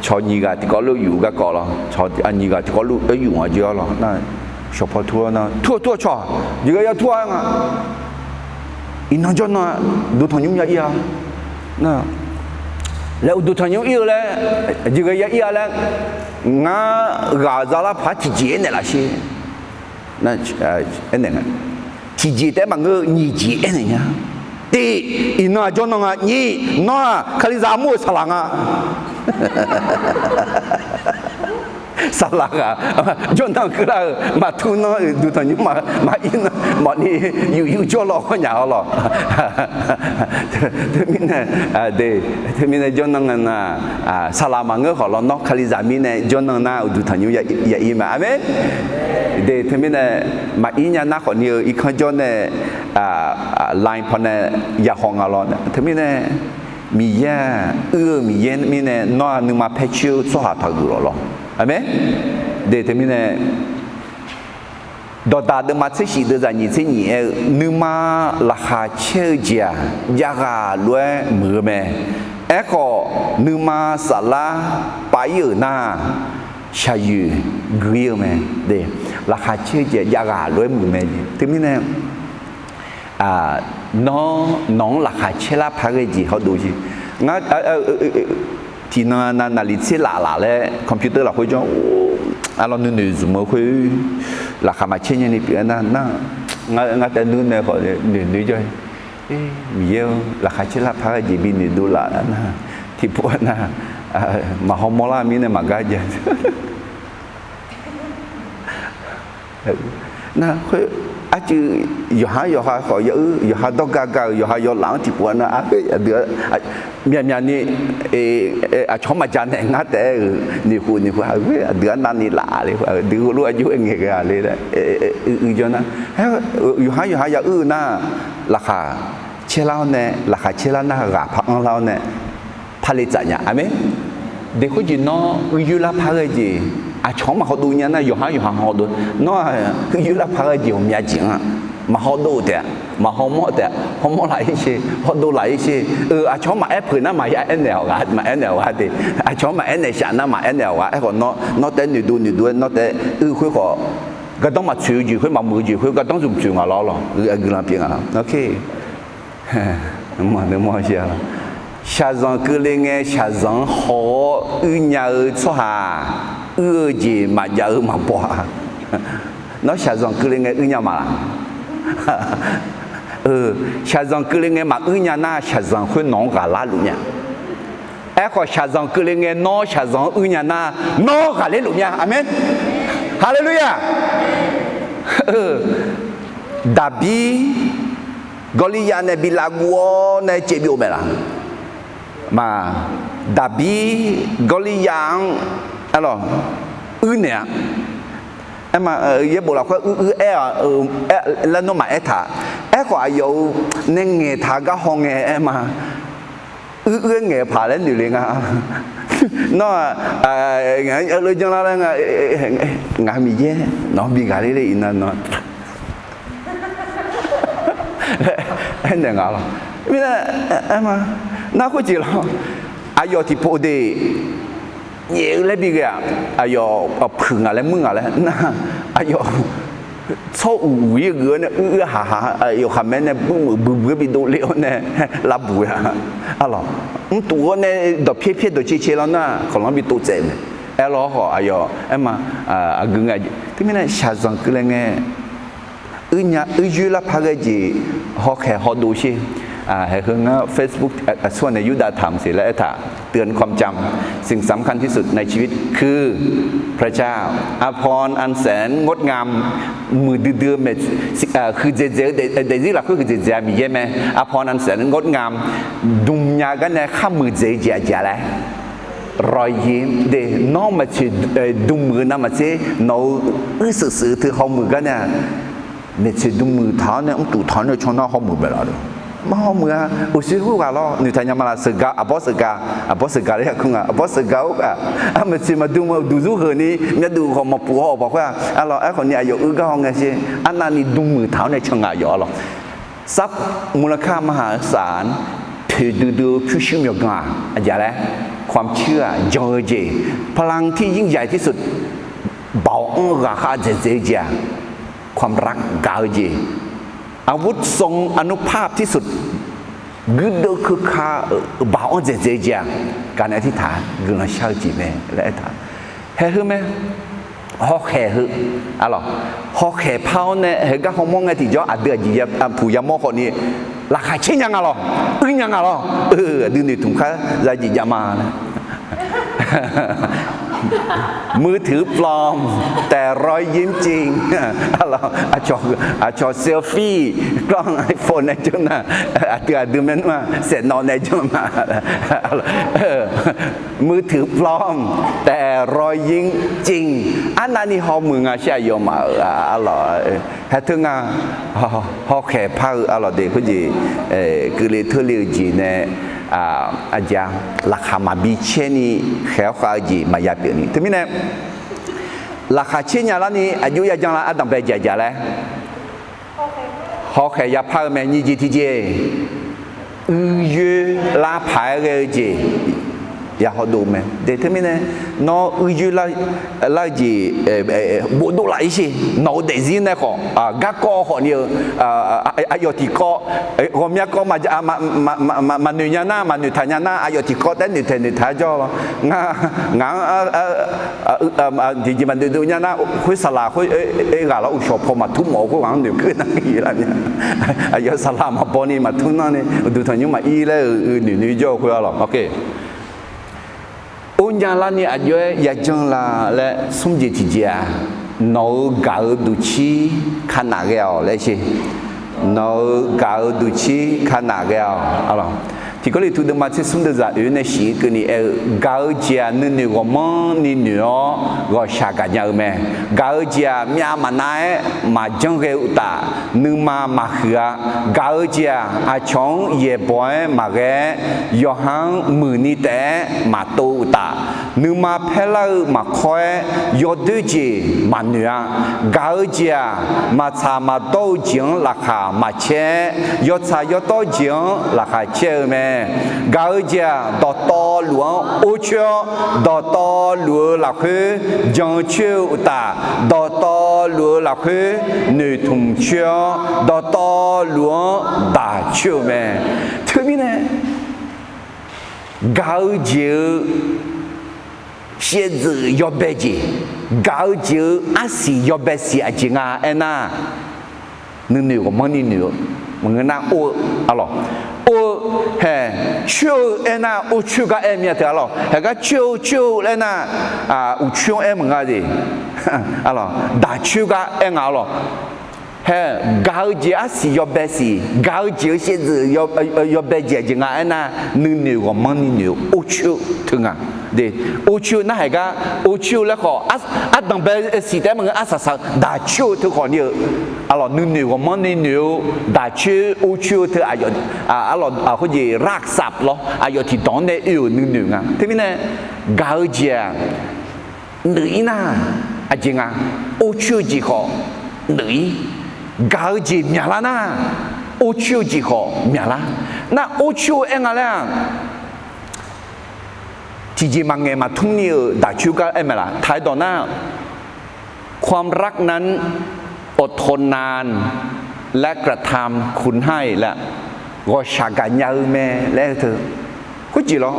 Cawq nyiq ghaq tiqkawv lof yuf-eu garkawv lawr. Cawq nyiq ghaq tiqkawv lof-aer yuf nga jawr-awr lawr nar, shawq paw tur-awr nar, tur-awq tur-awq cawq, jeq ghae ya tur-a nga. Iqnan jawr nan-a, duq tanqnymr ya ir-a. Laer uqduq tanqnymr ir-eu laer, jeq ghae ya ir-a laer, ngar ghaq za lar paq-aer tiqjeq aernaeq laf sher. Aernaeq nga. Tiqjeq taef-aer maqngeur-eu nyiq jeq aernaeq nya. Tiq, iqnan-aq jawr nan nga. Nyiq, nawr-aq Kalizaq armur-euq saqlaq nga. Saqlaq ghaq jawr nan keuvlar-euq maqtur nan, uqduq tanqnymr maqir nan mawfni yuf yuf jawr law hawr nya-awr lawq. Teumirnae, teumirnae jawr nan nga nar, saqlaq maqngeur khawf lawr nawr Kalizaq mirnae jawr nan nar uqduq tanqnymr ya ir mae. Aqmeq. De teumirnae maqir nya nar khawfni-eu irkanr jawr nae, line pawnae yahaw nga lawr. Teumirnae Miqyaer-aq uir-eu Miqyaer mirnae nawr-aq nuima paer coer-eu tsawrhaq taqguq lawq lawr. Aqmeq. De teumirnae, dawqdaq deuvma tser shif deuvzaq nyiq tser nyiq aer-eu, nuima laqkhaq caer-eu jeq-aq, jav ghaq lof-aer muiq-eu mae. Aerkhawf, nuima saflar pav-ir-euq nar, shaqyoeq gui-ir-eu mae. De, laqkhaq caer-eu jeq-aq, jav ghaq lof-aer muiq mae. Teumirnae, nawr, nawq-anr laqkhaq caerlar paq ghae jeq hawdov jeq. Ngar, tiqnan nav naqliq tser laf laf laer computer lafkhoer jawr, arlawr nuinoeq zmq-eu khoer, laqkhaq maqcaer nyani pyeuf-aer nar, nar, ngar taef nuir nae khawf noeq noeq jawr-ir. Miqyaer-or, laqkhaq caerlar paq ghae jeq bi noeqdov laf nar, tiqpov nar, maqhaw mawrlar mirnae maqgar ja. Nar khoer, arcuiv yawqha yawqha khawf yawuir, yawqha dawrga ga-euq yawqha yawlaf-anr tiqpov nar, aqgeu aqdui myaqmyaq ni aqcawq-anr maqja naeq ngar taef-aer-euq noeqkhof noeqkhof aqgeu aqdui arnavni laf le, aqdui heulof-aer aqjox-aer ngaeq ghae-a le laer uiq jawr nar, yawqha yawqha yawuir-eu nar, laqkhaq caerlar-awr nae, laqkhaq caerlar nar ghaq par anrlar-awr nae, par le tsaf nya. Aqmeq. De khoerjeq nawr uir yoerlar par ghae jeq, aqcawq-anr maqhaw dov nya nar yawqha yawqha hawdov. Nawr-aq uir yoerlar par ghae jeq ghawqmya jeq-anr maqhaw dov taef-a, maqhaw mawr taef-a, haw mawr laf-ir sher, hawdov laf-ir sher. Aqcawq-anr maqaer peuq nar maqya aernaeq-awq ghaq, maqaer naeq-awq ghaq de. Aqcawq-anr maqaer naeq shaf nar maqaer naeq-awq ghaq. Aerkhawf nawr, nawr taef noeqdov noeqdov-aer nawr taef uir khoer khawf, gardanr maqtsoeq-eu jeq khoer, maqmuiq-eu jeq khoer gardanr zmq tsoeq ngaq lawr lawq, aqgeu lan pyeuf ngaq lawr. Shaqzanq keuvle ngae shaqzanq-anr haw-awr uir nya-eu tsawrhaq-aq, uir-eu jeq maqjav-eu maqbaw-a. Nawr shaqzanq keuvle ngae uir nya ma laq? Shaqzanq keuvle ngae maquir nya nar, shaqzanq khoer nawq-anr ghaqlar luf nya. Aerkhawf, shaqzanq keuvle ngae nawr shaqzanq-anr uir nya nar, nawr ghaqler luf nya. Aqmeq. Haleluya. Daqbir Gawrliyav nae bi lavguv-awr nae caev byov mae laq? Maq, Daqbir Gawrliyav-anr, arlawq, uir naeq-a. Aerma, yaerbof lafkhoer uir uir aer-a, laer nawmaf aertaq. Aerkhawf aqyawf-euq nae ngaeqtaq gar hawngae aerma. Uir uir-aer ngaeq-eu paq laer noeq le nga. Nawr-aq, ngaq-anr janrlar laer nga, ngaq-euq Miqyaer nawq-anr bi ghaqler ler iqnan nawr laer aernaeq nga lawq. Mirnae, aerma, nar khoerjeq lawr, aqyawf tiqpov de nyaef-eu laer bi ghae-aq, aqyawf puiq ngaq laer muir ngaq laer nar, aqyawf tsawr uq uq-ir geuf-awr nae uir uir haq haq, yawqha mae nae buimuiq buibuiq-aer bi dovle-awr nae lavbuq-a. Arlawq, mrtuf-awr nae dawqpyaer pyaer dawqcae cae lar nar, kawqlanr bi tov tsaev mae. Aerlawr khawf aqyawf aerma, aqgeu ngae, teumirnae shaqzanq keuvle ngae uir nya uir yoer lar par ghae jeq hawkhaeq hawdov sher. Haeqheu ngar Facebook aqsur-aq nae Yurdav taq maqsiq laer aertaq. เตือนความจำ สิ่งสำคัญที่สุดในชีวิตคือ พระเจ้า อภรณ์อันแสนงดงาม muiqdui dui-eu mae, huiqdzaeqdzaeq-eu daefzir lafkhoer huiqdzaeqdzaeq-a Miqyaer mae. อภรณ์อันแสนงดงาม dm nya gar nae khar muiqdzaeq-eu jeq aqjeq-a laer รอยยิ้ม de, nawr maqtsoeq dm muiq-eu navmaqtser nawq-euq uir seuq seuq-eu teu hawmuiq gar nae-aq, maeqtsoeq dm muiq taq-awr nae mrtuf taq-awr nae caw nar hawmuiq bae laf-a. Mar hawmuiq-a. Uqshoe khoerghaq lawr noeqtaq nya ma laf. Sheuqgaq aqbawr sheuqgaq, aqbawr sheuqgaq laer yar kur nga. Aqbawr sheuqgaq-or, aq, maeqtsoeq maqdm-eu duq zmr heu ni myavduq khawf maqpuf haw-awq paq khoer-aq, arlawq, aerkhawf ni aqyawf uir gar haw ngae sher. Arnavni dm muiq taq-awr nae caw nga aqyawf arlawq. Sar มูลค่ามหาศาล poeqdui dui-eu pyurshuir myawqganq-aq aqjeq laer, ความเชื่อ jan-eu jeq, พลังที่ยิ่งใหญ่ที่สุด baoq-anr ghaqkhav dzaeqdzaeq-eu jeq-aq, ความรัก gaq-eu jeq, อาวุธทรงอานุภาพที่สุด guirdeuv keuka-euq baoq-anr dzaeqdzaeq-eu jeq-aq, gaq nae tirtaq guiqlanq shar-eu jeq mae laer aertaq. Haeqheu mae. Hawkhaeq heu, arlawq, hawkhaeq par-awr nae heugar hawmawr ngae tiqjawr aqdui aqjeq puq yamawr khawfni laqkhaq caer nya nga lawq, uir nya nga lawq. Aqdui noeqtmq kar zajeq jav ma laer มือถือปลอม แต่รอยยิ้มจริง arlawq, aqcawq selfie กล้อง iPhone nae janr nar, aqdui aqdui maernmr-aq saeqnawv nae janr ma. มือถือปลอม แต่รอยยิ้มจริง arnavni hawmuiq nga shir aqyawfmaf-euq arlawq. Haer teu nga, hawkhaeq par-eu arlawq de khoerjeq, keuvle teurle-eu jeq nae, aqjeq-a, laqkhaq maqbi caer ni khaeq-awr khav-eu jeq maqya pyeuf ni. Teumirnae laqkhaq caer nya larni aqjox yajan lar ardanq bae jaq jaq laer hawkhaeq yapar-eu mae. Nyiq jeq tiqjeq, uiyoer lar paq-aer ghae-eu jeq ya hawdov mae. Teumirnae nawr uiyoer lar-eu jeq bofdov laf-ir sher. Nawq-eu daefzir nae khawf garkawv khawf ni-eu aqyawf tiqkawv ghawqmya kawv maqnoeq nya nar, maqnoeq taq nya nar, aqyawf tiqkawv taef noeqtaeq noeqtaq-aer jawr-awr, ngar ngaq-anr tiqjeq maqnoeq dov nya nar, khoer saqlaq khoer oerghaq lawr uqshawq paw maqtur mawf-eu khoer ghaq-anr noeqkeuv nar ir lar nya. Aqyawf saqlaq maqbaw ni maqtur nanr ni uqduq tanqnymr maqir laer-eu noeqnoeq jawr-eu khoer-a lawq. Or nya larni aqjox-aer yajan la laer smr jeq tiqjeq-aq, nawq-euq gaq-eu duqcir kanaf ghae-awq laer sher. Nawq-euq gaq-eu duqcir kanaf ghae-awq. Tiqkawv lef tu deuvma tser smr deuvzaq oeq nae shif-eu keuvni aer-eu, gaq-eu jeq-aq nuinoeq ghawqmanrni noeq-awr ghawqshaq gaqnya-eu mae. Gaq-eu jeq-aq myav maqnav-aer maqjanr ghae-eu uqtaf, nuima maqhuiq-a. Gaq-eu jeq-aq aqcawq-anr yaeqbawq-aer maqghae-aer, yawqha-anr muiqni taef-aer maqtov-eu uqtaf, nuima paerlar-eu maqkawr-aer yawdoer jeq maqnoeq-a. Gaq-eu jeq-aq maqtsaq maqdawr-eu jeq-anr laqkhaq maqcaer-aer, yawtsaq yawdawr jeq-anr laqkhaq caer-eu mae. Gaq-eu jeq-aq dawqtawvluf-anr or coer-awr, dawqtawvluf-eu lafkhoer jan coer-eu uqtaf, dawqtawvluf-eu lafkhoer noeqtmq coer-awr, dawqtawvluf-anr daq coer-eu mae. Teumirnae gaq-eu jeq-eu shaevdzeuf yawbae jeq, gaq-eu jeq-eu arsiq yawbae siq aqjeq nga aernar, nuinoeq ghawqmanrni noeq-eu maqngeur nar or-eu, a lawq, or-eu, hae, coer-eu aernar or coer gar aer mir-a teu-a lawq. Haegar coer-eu coer-eu laer nar, uqcoer-anr aer maqnga de, daq coer gar aer nga-a lawq. Hae, gaq-eu jeq arsiq yawbae siq, gaq-eu jeq-eu shaevdzeuf yawbae jeq aqjeq nga aernar, nuinoeq ghawqmanrni noeq-eu or coer-eu teu nga. De, or coer-eu nar haegar or coer-eu laer khawf, ardanq bae siq taef-aer maqngeur, arsaq saq-eu daq coer-eu teu khawf ni-eu, a lawq, nuinoeq ghawqmanrni noeq-eu daq coer or coer-eu teu aqyawf, a lawq, khoerjeq raksaf lawr, aqyawf tiqdawq-anr nae oe-euq nuinoeq nga. Teumirnae gaq-eu jeq-aq nuif-ir nar, aqjeq nga, or coer-eu jeq khawf nuif-ir. Gaq-eu jeq myaqlar nar, or coer-eu jeq khawf myaqlar. Nar or coer-eu aer nga laer-aq, tiqjeq maqngaeq maqtmr ni-euq daq coer gar aer mae laf. Taq-aer dawq nar, ความรักนั้นอดทนนาน และกระทำคุณให้ laer, ghawqshaq gaqnya-eu mae laer teu. Khoerjeq lawr,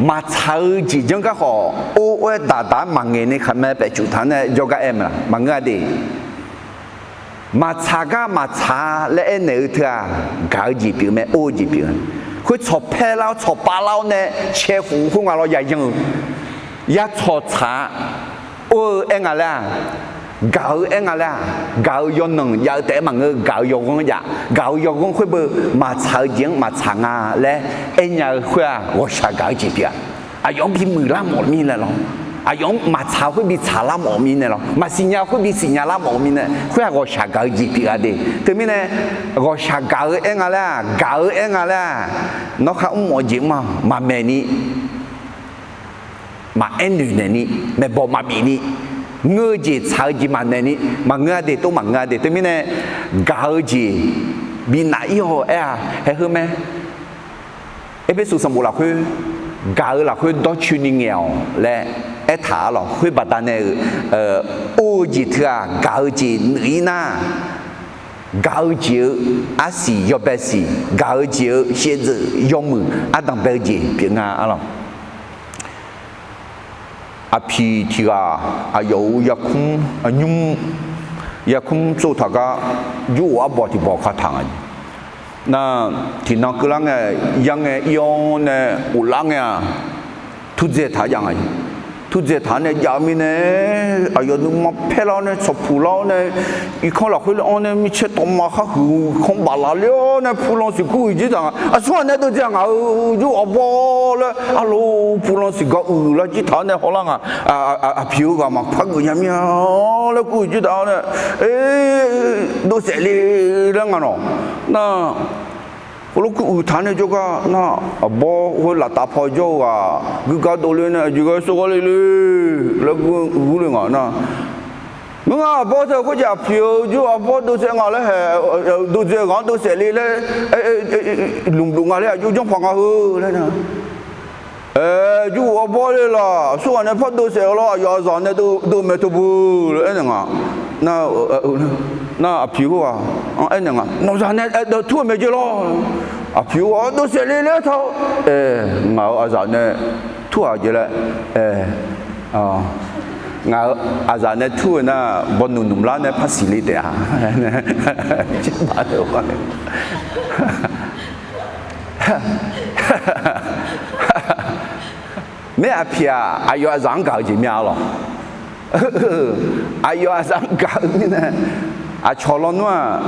maqtsaq-eu jeq janr gar khawf or or-aer daq daq-aer maqngaeq ni khaqmae paefcuf taq-anr nae jawrgar aer mae laf. Maqngeur-a de. Maqtsaq gar maqtsaq-a laer aernaeq-eu teu-aq, gaq-eu jeq pyeuf mae, or-eu jeq pyeuf-a. Khoer tsawqpae lar-awr tsawqpav lar-awr nae cae khof-eu khoer nga lawr yayan-euq, ya tsawqtsaq-a. Or-eu aer nga laer-aq, gaq-eu aer nga laer-aq, gaq-eu yawnanq jav-eu taef-aer maqngeur, gaq-eu yawghanr jav, gaq-eu yawghanr khoer beu maqtsaq-eu jeq-anr maqtsaq nga laer aernya-eu khoer-aq, ghawqshaq gaq-eu jeq pyeuf-a. Aqyawf-anr bimuiq lar mawf mirnae lawr, aqyawf-anr maqtsaq khoer bitsaq lar mawf mirnae lawr, maqsiqnya khoer bisiqnya lar mawf mirnae khoer-aq, ghawqshaq gaq-eu jeq pyeuf-a de. Teumirnae ghawqshaq gaq-eu aer nga laer-aq, gaq-eu aer nga laer-aq, nawr khar mr mawf-eu jeq mr-a, maqmaeq ni, maqaer noeq naeq ni, maeqbawq maqbif ni, ngeur-eu jeq tsaq-eu jeq maqnaeq ni, maqngeur-a de, tov maqngeur-a de. Teumirnae gaq-eu jeq binaf ir-awq aer-a, haeq heu mae. Erpersu sanqbof lafkhoer, gaq-eu lafkhoer dawrcoeni ngaeq-awq laer aertaq-a lawq. Khoer baqdanae-euq or-eu jeq teu-aq, gaq-eu jeq nuif-ir nar, gaq-eu jeq-eu arsiq yawbae siq, gaq-eu jeq-eu shaevdzeuf yawmuiq ardanq bae-eu jeq pyeuf nga-a lawq. Aqpiq tiq ghaq aqyawf-euq yarkmr, nymr yarkmr tsov taq gar, jur-euq arbawq tiq bawq kataq nga. Nar, tiqnan keuvlar ngae, yar ngae ir-awr nae ghoflar ngae-aq, turdzae taq-aer jav nga. Turdzae taq-aer nae jav mirnae, aqyawf nuima paerlar-awr nae tsawqpuq lar-awr nae, irkanr lafkhoer le-anr nae micaer tawqma khar huiq kanr baflaf ler-awr nae pulan siqkur uiq jir taq nga. Aqsur ghaq nae deuvdzae ngaq-euq jur-euq arbawr laer, arlo pulan siqgar uiq lar jir taq-awr nae hawlar nga. Aqpiq-eu ghaq maqpar geuf nya mir-a laer kur uiq jir taq-awr nae, dovsaef le laer nga nawq. Nar, heulof kur uiq taq nae jawrgar nar, arbawr khoer laftav paw jawr-eu ghaq guirgar dovler nae aqjeq ghae sawrghar le le laer gur le nga nar, Ngeur nga, arbawr teu khoerjeq aqpoeq-eu jur arbawr dovsaev nga laer hae, dovdzae-eu ghaq-anr dovsaev le laer, lmqluf nga laer, aqjox janrpaq nga heu laer nar, jur arbawr le laf, aqsurghaq nae par dovsaev-eu lawr, aqyawf aqzaq nae dov mae teu bu laer aernaeq nga. Nar aqpoeq khoerghaq-anr aernaeq nga, nawqzaq nae tur-eu maeq jeq lawr. Aqpoeq khoerghaq-anr dovsaev le laer taq-awr, ngaq-euq aqzaq nae tur-aq jeq laer, ngaq-euq aqzaq nae tur-eu nar, bawnuq nmqlar nae par siqle taef-a. Maer aqpiq-aq, aqyawf aqzaq-anr gaq-eu jeq myav-a lawq. Aqyawf aqzaq-anr gaq-eu mirnae, aqcawq lawnmr-aq,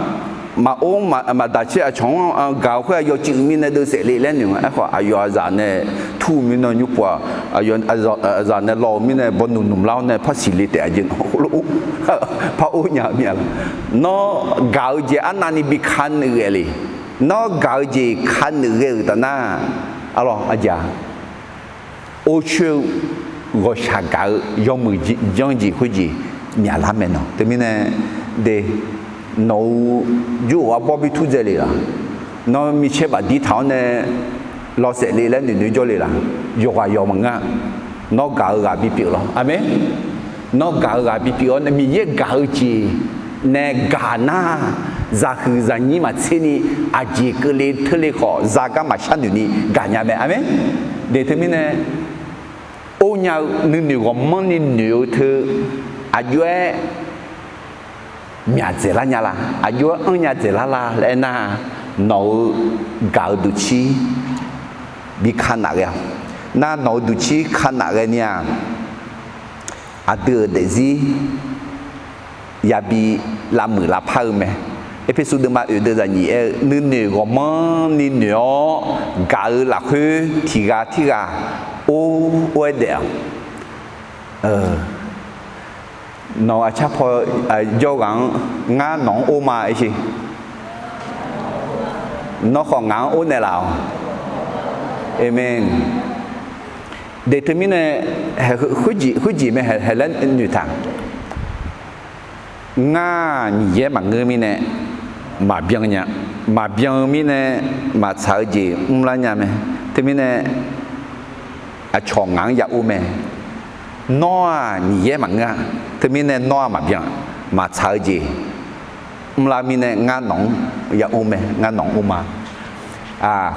maqor maqdaq caer, aqcawq-anr gaq-eu khoer-aq yawcuiv mirnae dovsaev le laer noeq nga. Aerkhawf, aqyawf aqzaq nae tur-eu mirnae nymrpov-aq, aqyawf aqzaq nae law-eu mirnae bawnuq nmqlar-awr nae par siqle taef-a jeq, par or nya-eu mir-a lawq. Nawr gaq-eu jeq arnavni bi ka nuif ghae le. Nawr gaq-eu jeq ka nuif ghae-euq taf nar, arlawq aqjeq-a, or coer-eu ghawqshaq gaq-eu yawmuiq janr jeq khoerjeq myaqlar mae nawq. Teumirnae de, nawq-euq jur-euq arbawr bi turdzae le laf. Nawr micaer bafdir taq-awr nae lawsaef le laer noeqnoeq jawr le laf. Yawqghaq yawq maqngeur-a. Nawr gaq-eu ghaq bipyeuf lawr. Aqmeq. Nawr gaq-eu ghaq bipyeuf-awr nae Miqyaer gaq-eu jeq nae gaq nar, zaqhuiq zaqnyir maqtser ni, aqjeq keuvle teurle khawf zagar maqshar noeq ni gaqnya mae. Aqmeq. De teumirnae, or nya-eu nuinoeq ghawqmanrni noeq-eu teu, aqjox-aer myaq dzaeqlar nya la, aqjox-aer anrnya dzaeqlar la laer aernar, nawq-euq gaq-eu duqcir bi ka naf ghae-awq. Nar nawq-euq duqcir ka naf ghae ni-aq, aqdui-euq daefzir yabi lavmuiq lavpar-eu mae. Erpersu deuvma oeq deuv zaqnyiq aer-eu, nuinoeq ghawqmanrni noeq-awr gaq-eu lafkhoer tiq ghaq tirghaq or or-aer daef-awq. Nawq-euq aqcar paw jawrghaq-anr, ngar nawq-anr or ma aer sher. Nawr khawf ngaq-anr or naeqlaf-awq. Aqmeq. De teumirnae, khoerjeq mae haeq laer noeqtaq. Ngar Miqyaer maqngeur mirnae maqbyan nya. Maqbyan-eu mirnae maqtsaq-eu jeq mrlar nya mae. Teumirnae aqcawq ngaq-anr ya or mae. Nawr-aq Miqyaer maqngeur-a. Teumirnae nawr-aq maqbyan, maqtsaq-eu jeq mrlar mirnae ngar nawq-anr ya or mae, ngar nawq-anr or ma.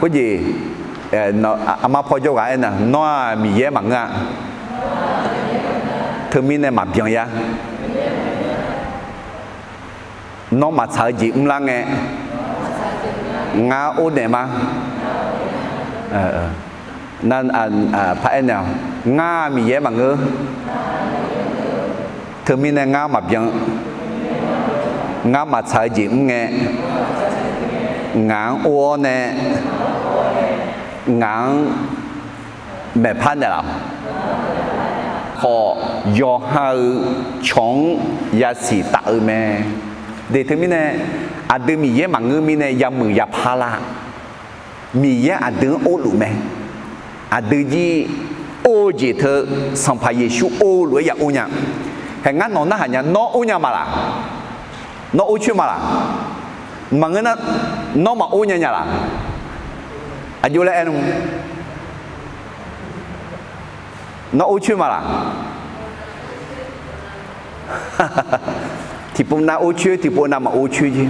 Khoerjeq, aqma paw jawrghaq aernar, nawr-aq Miqyaer maqngeur-a. Teumirnae maqbyan yar. Nawr maqtsaq-eu jeq mrlar ngae, ngar or naeq ma. Nar, par aernaeq-awq, ngar Miqyaer maqngeur. Teumirnae ngar maqbyan. Ngar maqtsaq-eu jeq mr ngae, ngaq-anr or-awr nae, ngaq-anr maeqpar naeqlaf-awq. Khawf, yawqha-euq cawq-anr yasiq taf-eu mae. De teumirnae, aqdui Miqyaer maqngeur mirnae yamuiq yapar lar. Miqyaer aqdui-anr orluf mae. Aqdui jir or-eu jeq teu Sanqpaq Yeqsur or-eu lof-aer ya or nya. Hae ngar nawq narhaq nya, nawr or nya ma laq? Nawr or coer ma laq? Maqngeur nar, nawr maqor nya nya laq? Aqjox laer aer nmr. Nawr or coer ma laq? Tiqpov nav or coer, tiqpov nav maqor coer jer.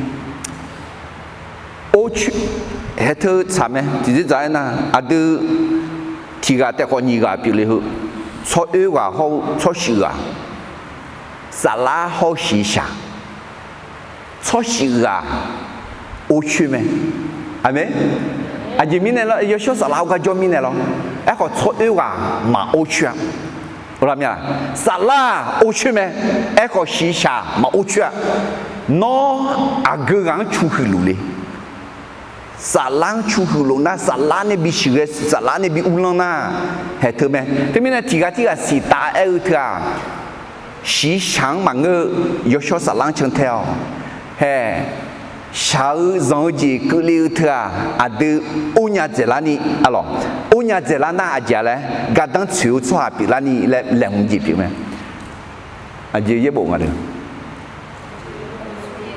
Or coer, hae teu tsaq mae. Tiqdzer dzaq aernar, aqdui tiq ghaq taef khawf nyiq ghaq pyeufle heu, tsawroer ghaq hawr-eu tsawrshuif ghaq, saflar hawr-eu shiqshaq, tsawrshuif ghaq or coer mae. Aqmeq. Aqjeq mirnae lawr, yawshawr saflar-awr gar jawr mirnae lawr. Aerkhawf tsawroer ghaq maqor coer-a. Saflar-aq or coer mae. Aerkhawf shiqshaq maqor coer-a. Nawr aqgeu ghaq-anr cu huiq luf le. Saflar-anr cu huiq luf nar, saflar nae bi shuif ghae, saflar nae bi uvlanr nar, hae teu mae. Teumirnae tiq ghaq tirghaq siqtaf aer-eu teu-aq, shiqshaq-anr maqngeur-eu, yawshawr saflar-anr cantae-awq. Hae, shaq-eu zanq-eu jeq keuvle-eu teu-aq, aqdui or nya dzaeqlar ni, arlawq, or nya dzaeqlar nar aqjeq-a laer, gardanr tsoeq-eu tsawrhaq pyeuflar ni laer laeqhmq jeq pyeuf mae. Aqjeq yaerbof nga le.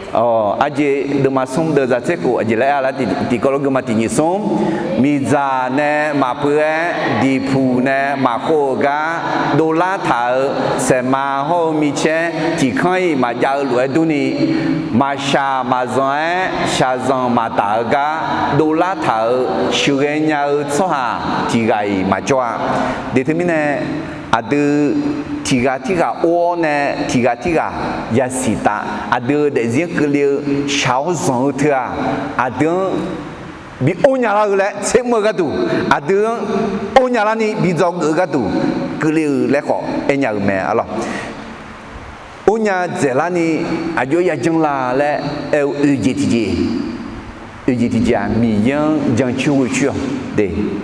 Awq, aqjeq deuvma smr deuv zaq tser khof, aqjeq laer-a lar, tiqkawv lof geufma tiq nyiq smr. Miqdzaq nae maqpui-aer, diqpuq nae maqkhov-eu gar dovlar taq-euq saeqma hawr-eu micaer tiq kanr-iq maqjav-eu lof-aer durni, maqshaq maqzanq-aer shaqzanq maqdaq-eu gar dovlar taq-euq sheuqghae nya-eu tsawrhaq tiq ghaq-iq maqjawr-a. Deq teumirnae, aqdui tiq ghaq tirghaq or-awr nae tiq ghaq tirghaq yasiq taf, aqdui-euq daefzir keuvle-eu shaq-awr zanq-eu teu-aq, aqdui-anr bi or nya lar-eu laer tser mr-eu gharduq, aqdui-anr or nya larni bi dzawgeuf-eu gharduq keuvle-eu laer khawf aernya-eu mae, arlawr. Or nya dzaeqlarni aqjox-aer yajanr la laer aer-eu oeq jeq tiqjeq, oeq jeq tiqjeq-aq, Miqyaer-anr jancoer ghoecoer-awq.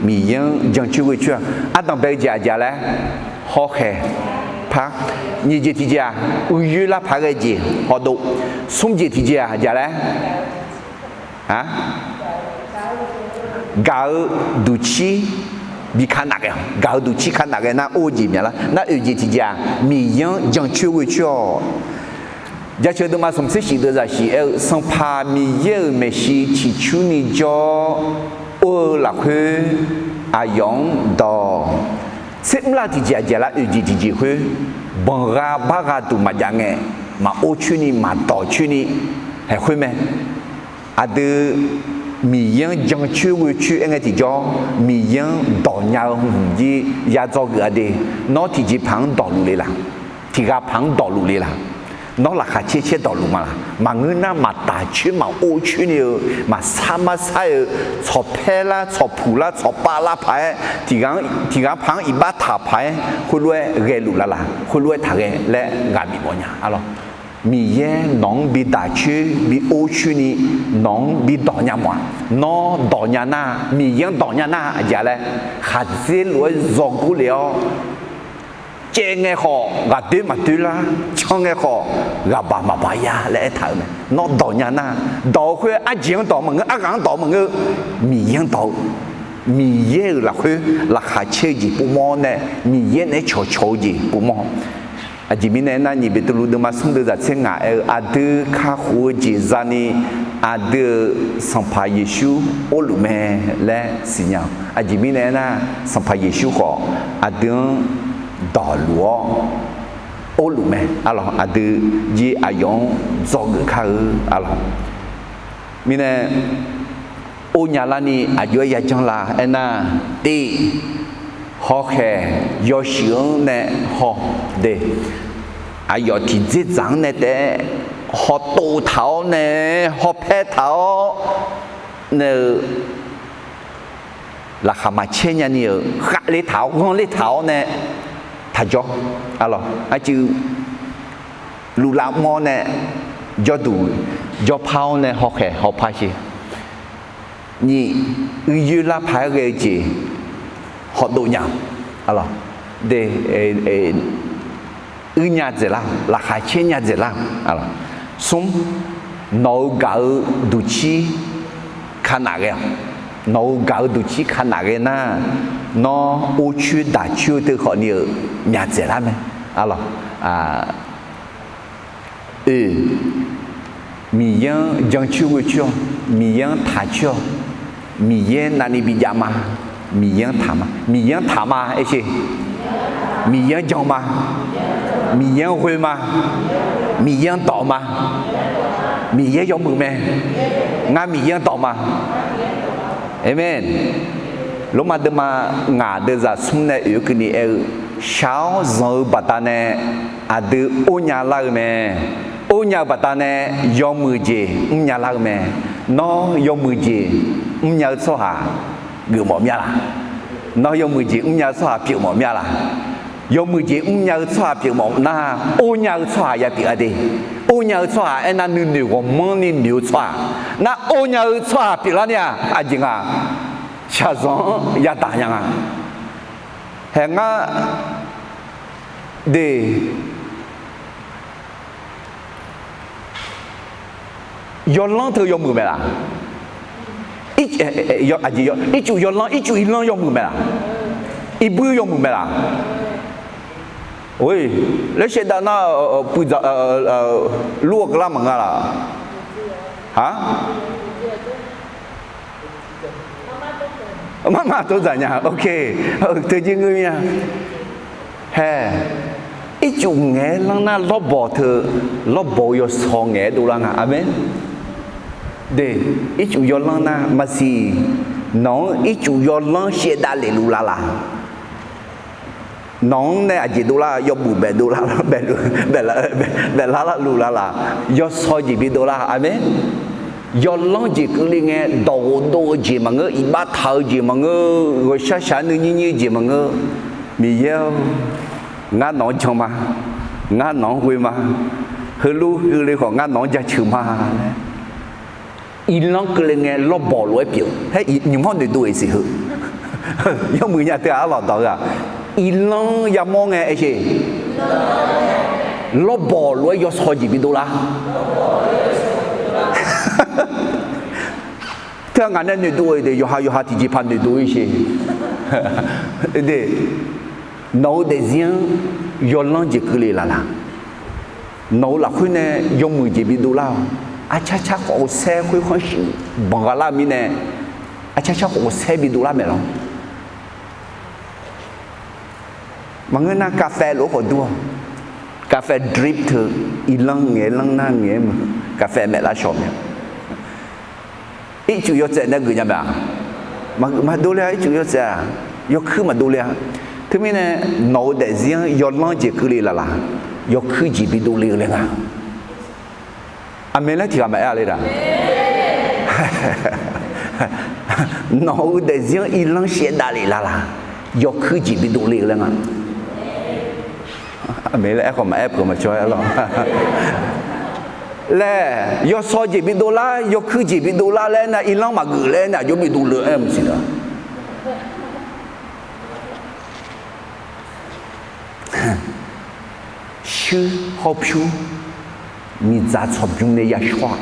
Miqyaer-anr jancoer ghoecoer-awq. Ardanq bae-eu jeq aqjeq laer, hawkhaeq par. Nyiq jeq tiqjeq-aq, uiyoer lar paq-aer ghae jeq hawdov. Smr jeq tiqjeq-aq aqjeq laer, gaq-eu duqcir bi ka naf ghae, gaq-eu duqcir ka naf ghae nar or-eu jeq myav lar. Nar oeq jeq tiqjeq-aq, Miqyaer-anr jancoer ghoecoer-awq. Jaceuq deuvma smq tser shif deuv zaq shif aer-eu, Sanqpaq Miqyaer-euq maeqshi ciqcurni jawr or-eu lafkhoer aqyawf-anr dawq. Tser mrlar tiqjeq aqjeq lar oeq jeq tiqjeq khoer, banqgha bargha duq maqjav ngae, maqor coerni maqdawq coerni haeq khoer mae. Aqdui Miqyaer-anr jancoer ghoecoer aer ngae tiqjawr, Miqyaer-anr dawq nya-eu hmq jir ya dzawgeuf-a de. Nawr tiqjeq paq-anr dawqluf le laq? Tiq ghaq paq-anr dawqluf le laq? Nawr laqkhaq caer caer dawqluf ma laq? Maqngeur nar maqtaq coer maqor coer ni-eu, maqsar marsar-eu, tsawq paer lar tsawq puq lar tsawq pav lar paq-aer, tiq ghaq paq-anr iqbax taq paq-aer khoerlof-aer ghaeluf laf laq? Khoerlof-aer taqghae laer ghaq bif mawf nya, arlawr. Miqyaer nawq-anr bi daq coer bi or coer ni nawq-anr bi dawq nya mawf-a. Nawr dawq nya nar, Miqyaer-anr dawq nya nar aqjeq laer, khaqdzer lof-aer zawgor le-awr, caev ngae khawf ghaqdoer maqdoer lar, can ngae khawf ghaqbaq maqbaq ya laer aertaq-euq mae. Nawr dawq nya nar, dawq-eu khoer arjeq-anr dawq maqngeur, arghaq-anr dawq maqngeur, Miqyaer-anr dawq-eu, Miqyaer-euq lafkhoer laqkhaq caer-eu jeq povmawr nae, Miqyaer naeq-aer cawqcawq-eu jeq povmawr. Aqjeq mirnae aernar, nyiq Beqtuvluv deuvma smr deuv zaq tser ngaq aer-eu, aqdui kakhof-eu jeq zani aqdui-euq Sanqpaq Yeqsur orluf mae laer siqnya-awq. Aqjeq mirnae aernar, Sanqpaq Yeqsur khawf aqdui-anr dawqluf-awr orluf mae, arlawr. Aqdui jir aqyawf-anr dzawgeuf kar-eu, arlawr. Mirnae, or nya larni aqjox-aer yajanr la aernar, tiq, hawkhaeq yawshuif-anr nae haw de, aqyawf tiqdzerdzaq-anr nae taef-aer hawtov taq-awr nae, hawpaer taq-awr nae-eu, laqkhaq maqcaer nyani-euq khavler taq-awr ghanrler taq-awr nae taqjawr, arlawr. Aqcuiv luflav mr-awr nae jawrduq jawrpar-awr nae hawkhaeq hawpar sher. Nyiq, uiyoer lar paq-aer ghae-eu jeq hawdov nya, arlawr. De, uir nya dzaeqlar, laqkhaq caer nya dzaeqlar. Smr, nawq-eu gaq-eu duqcir kanaf ghae-awq. Nawq-eu gaq-eu duqcir kanaf ghae nar, nawr or coer daq coer-eu teu khawfni-euq myaq dzaeqlar mae, arlawr. Oe, Miqyaer-anr jancoer ghoecoer-awq. Miqyaer-anr taqcoer-awq. Miqyaer navni bijav ma. Miqyaer-anr taq ma. Miqyaer-anr taq ma, aer sher. Miqyaer-anr jan ma. Miqyaer-anr ghoe ma. Miqyaer-anr dawq ma. Miqyaer yawmuiq mae. Ngar Miqyaer-anr dawq ma. Aqmeq. Lormav deuvma ngaq deuvzaq smr nae oeq-eu keuvni aer-eu, shaq-awr zanq-eu baqdanae aqdui or nya lar-eu mae. Or nya-eu baqdanae yawmuiq jeq mrnya lar-eu mae. Nawr yawmuiq jeq mrnya-eu tsawrhaq geufmawf mya laq? Nawr yawmuiq jeq mrnya-eu tsawrhaq pyeufmawf mya laq? Yawmuiq jeq mrnya-eu tsawrhaq pyeufmawf nar, or nya-eu tsawrhaq ya pyeuf-a de. Or nya-eu tsawrhaq aernar, nuinoeq ghawqmanrni noeq-eu tsawrhaq. Nar or nya-eu tsawrhaq pyeuflar ni-aq, aqjeq nga, shaqzanq-anr yadaq nya nga. Hae ngar de, yawlanr teu yawmuiq mae laq? Ircuf irlanr, ircuf irlanr yawmuiq mae laq? Irbuir yawmuiq mae laq? Laer shaevdav nar, puiv dzaq, lur-eu keuvlar maqnga laq? Aq, marmar tov dzaq nya. Ok, teujir ngeur mir-a. Hae, ircuf ngaeq-aer lanr nar lawrbawq teu, lawrbawq-eu yawsaw ngaeq-aer dovlar nga. Aqmeq. De, ircuf yawlanr nar maqsiq, nawq-anr ircuf yawlanr shaevdav lef luf lavlaq. Nawq-anr nae aqjeq dovlar, yawbuf baef dovlar, baef lar, baef lar luf lavlaq. Yawsaw jeq bi dovlar. Aqmeq. Yawlanr jeq keuvle ngae, dawqghof dov-eu jeq maqngeur, iqbax taq-eu jeq maqngeur, ghawqshaq shaq-aer nuinyir nyir-eu jeq maqngeur. Miqyaer-or, ngar nawq-anr jan ma, ngar nawq-anr ghoe ma, heulof keuvle khawf ngar nawq-anr jaceuq ma laer. Irlanr keuvle ngae lawrbawq lof-aer pyeuf-eu. Haer, nymq-mawr noeqdov-iq siq heu. Yawmuiq nya teu-aq arlawq dawq-eu-aq, irlanr yamawr ngae aer sheq. Lawrbawq lof-aer yawsaw jeq bi dovlar. Teu-aq ngaq nae noeqdov-eu de, yawqha yawqha tiqjeqpaq noeqdov-ir sheq. De, nawq-eu daefzir-anr yawlanr jeq keuvle laflaf. Nawq-eu lafkhoer nae yawmuiq jeq bi dovlar-awq. Arcar car khawf-eu saer khoerkhanr shuif banq gha lar-eu mirnae, arcar car khawf-eu saer bi dovlar maeq lawr. Maqngeur nar กาแฟ lof-aer khawf dur-awq. กาแฟ drip teu, irlanr ngaeq-aer lanr nar ngaeq-aer muiq, กาแฟ maeq lar shawq mae. Ircuf yawtsaev nae geuf nya mae-aq? Maqdov le-a. Ircuf yawtsaev-aq, yawkuir maqdov le-a. Teumirnae nawq-eu daefzir-anr yawlanr jeq keuvle laflaf, yawkuir jeq bi dovle-eu laer nga. Aqmeq laer tiqghaq maqaer-a le-aq? Nawq-eu daefzir-anr irlanr shaevdav lef laflaf, yawkuir jeq bi dovle-eu laer nga. Aqmeq laer aerkhawf maqaer peuq maqcaw-aer lawr. Laer yawsaw jeq bi dovlar, yawkuir jeq bi dovlar laer nar irlanr maqgeuf laer nar aqjox bi dovle-eu aer maqsiq da. Shuir hawr pyur miqdzaq tsawqbymr nae yashawr-aq,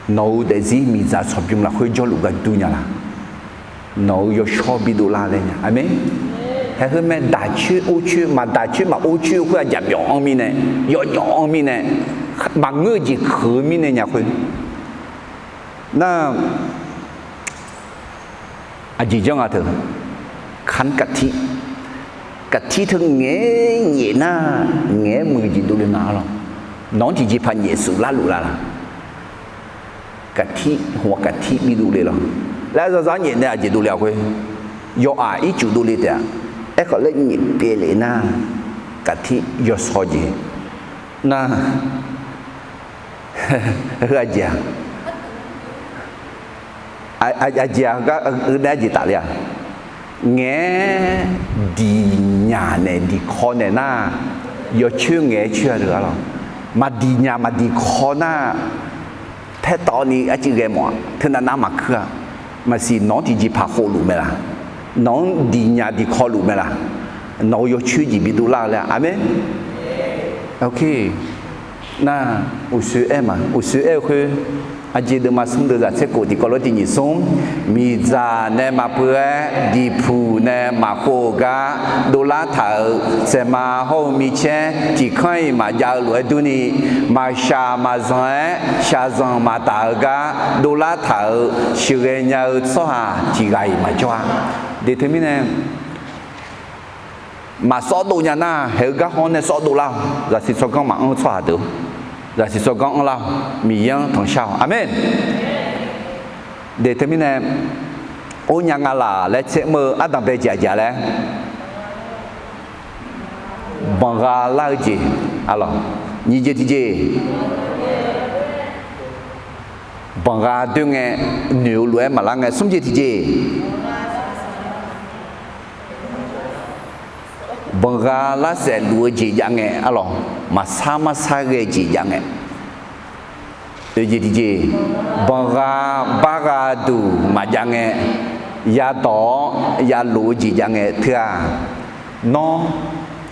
nawq-eu daefzir miqdzaq tsawqbymr lafkhoer jawrluf gar dur nya laq? Nawq-eu yawshawr bi dovlar laer nya. Aqmeq. Haeq heu mae, daq coer or coer, maqdaq coer maqor coer-eu khoer-aq jaqmyawf anr mirnae, yawjawf anr mirnae, maqngeur-eu jeq keuq-eu mirnae nya khoer. Nar, aqjeq janr nga teu, คั้นกะทิ, กะทิ teu ngaeq-aer nyaef nar, ngaeq-aer muiq jeq dovle nga lawr. Nawq-anr tiqjeqpaq nyaef suf larluf la laq? กะทิ, หัวกะทิ bi dovle lawr. Laer zarzar nyaef nae aqjeq dovle-a khoer, yawqghaq ircuf dovle taef-a. Aerkhawf laer nyaef pyeuf lef nar, กะทิ yawsaw jeq nar, heu aqjeq-aq, aqjeq-aq, heu gar heu nae aqjeq tafle-a. Ngaeq-aer diqnyaq naeq diqkaw naeq nar, yawcoer ngaeq-aer coer-a teu-a lawr. Maqdiqnyaq maqdiqkaw nar, paertawvni arcuiv ghae mawf-aq, teunav nar maqkuir-a. Maqsiq nawq-anr tiqjeqpaq khofluf mae laq? Nawq-anr diqnyaq diqkaw luf mae laq? Nawq-eu yawcoer jeq bi dovlar-eu laer-a. Aqmeq. Nar, uqsoer aer ma, uqsoer aer-eu khoer, aqjeq deuvma smr deuvzaq tser khof tiqkawv lof tiq nyiq smr, miqdzaq nae maqpeuv-aer diqpuq nae maqkhov-eu gar dovlar taq-euq saeqma hawr-eu micaer tiq kanr-iq maqjav-eu lof-aer durni, maqshaq maqzanq-aer shaqzanq maqtaf-eu gar dovlar taq-euq sheuqghae nya-eu tsawrhaq tiq ghaq-iq maqjawr-a. De teumirnae, maqsawr dov nya nar, haeq-eu gar hawr nae sawr dovlar-awq. Zaqsiq tsawrganr maqanr-eu tsawrhaq deuq, zaqsiq tsawrganr anrlar-awq. Miqyaer-anr tanqshar-awq. Aqmeq. De teumirnae, or nya nga laq laer tser mr-eu ardanq bae jeq aqjeq laer, banqgha lar-eu jeq, aqlawq, nyiq jeq tiqjeq, banqgha doer ngae, noeq-eu lof-aer maqlar ngae, smr jeq tiqjeq, banqgha lar saef luf-eu jeq jav ngae, aqlawq, maqsar marsar ghae jeq jav ngae, oeq jeq tiqjeq, banqgha bargha duq maqjav ngae, yadawq-awr yalof-eu jeq jav ngae teu-aq, nawr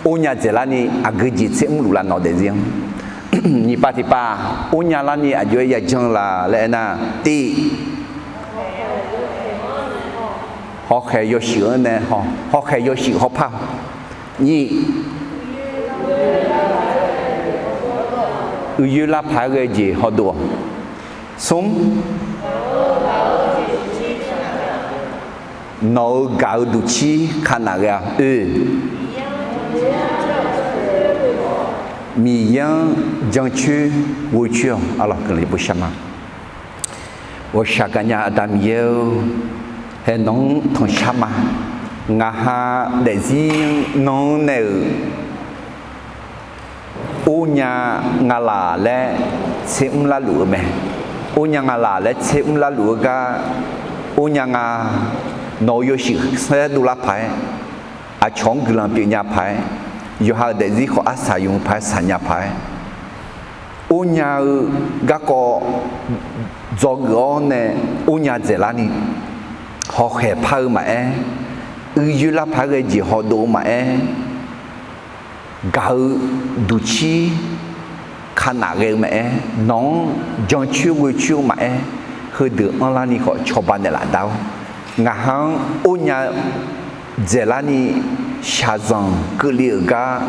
or nya dzaeqlarni aqgeu jeq tser mrluf lar nawq daefzir-anr. Nyiq pav tiq pav, or nya larni aqjox-aer yajanr la laer aernar, tiv, hawkhaeq yawshuif-anr nae, hawkhaeq yawshuif hawpar, nyiq, Uiyoer lar paq-aer ghae jeq hawdov-awq. Smr, nawq-euq gaq-eu duqcir kanaf ghae-a. Oe, Miqyaer-anr jancoer ghoecoer-awq. Arlawq, guiqlanq bishar ma. Ghawqshaq gaqnya Aqda Miqyaer-or, haer nawq-anr tanqshar ma. Ngaq ha daefzir nan-anr nae-euq, ornya nga laq laer tser mr larluf-eu mae. Ornya nga laq laer tser mr larluf-eu gar, ornya nga, nawq-euq yawshuif saerdov lar paq-aer, aqcawq-anr guiqlanq pyeufnya paq-aer, yawqha-euq daefzir khawf arsaq yamq paq-aer saqnya paq-aer, ornya-eu garkawv dzawgeuf-awr nae ornya dzaeqlarni, hawkhaeq par-eu maqaer, uiyoer lar paq-aer ghae jeq hawdov-eu maqaer, gaq-eu duqcir kanaf ghae-eu maqaer, nawq-anr jancoer ghoecoer-eu maqaer, heudeuq anrlarni khawf cawba naeqlaf da-awr, ngaq ha-anr ornya dzaeqlarni shaqzanq keuvle-euq gar,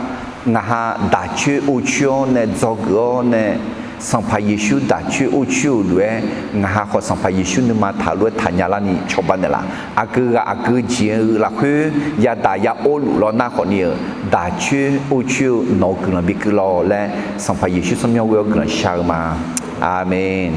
ngaq ha daqcoer orcoer-awr nae dzawgeuf-awr nae, Sanqpaq Yeqsur daqcoer orcoer-euq lof-aer, ngaq ha khawf Sanqpaq Yeqsur nuima taq lof-aer taqnya larni cawba naeqlaf. Aqgeu ghaq aqgeu jeq-eu lafkhoer yadaq ya or luf lawr nar khawfni-euq, daqcoer orcoer-eu nawq-euq guiqlanq bi keuv lawr laer, Sanqpaq Yeqsur tsawrmyanr ghoer-awr guiqlanq shar-eu ma. Aqmeq.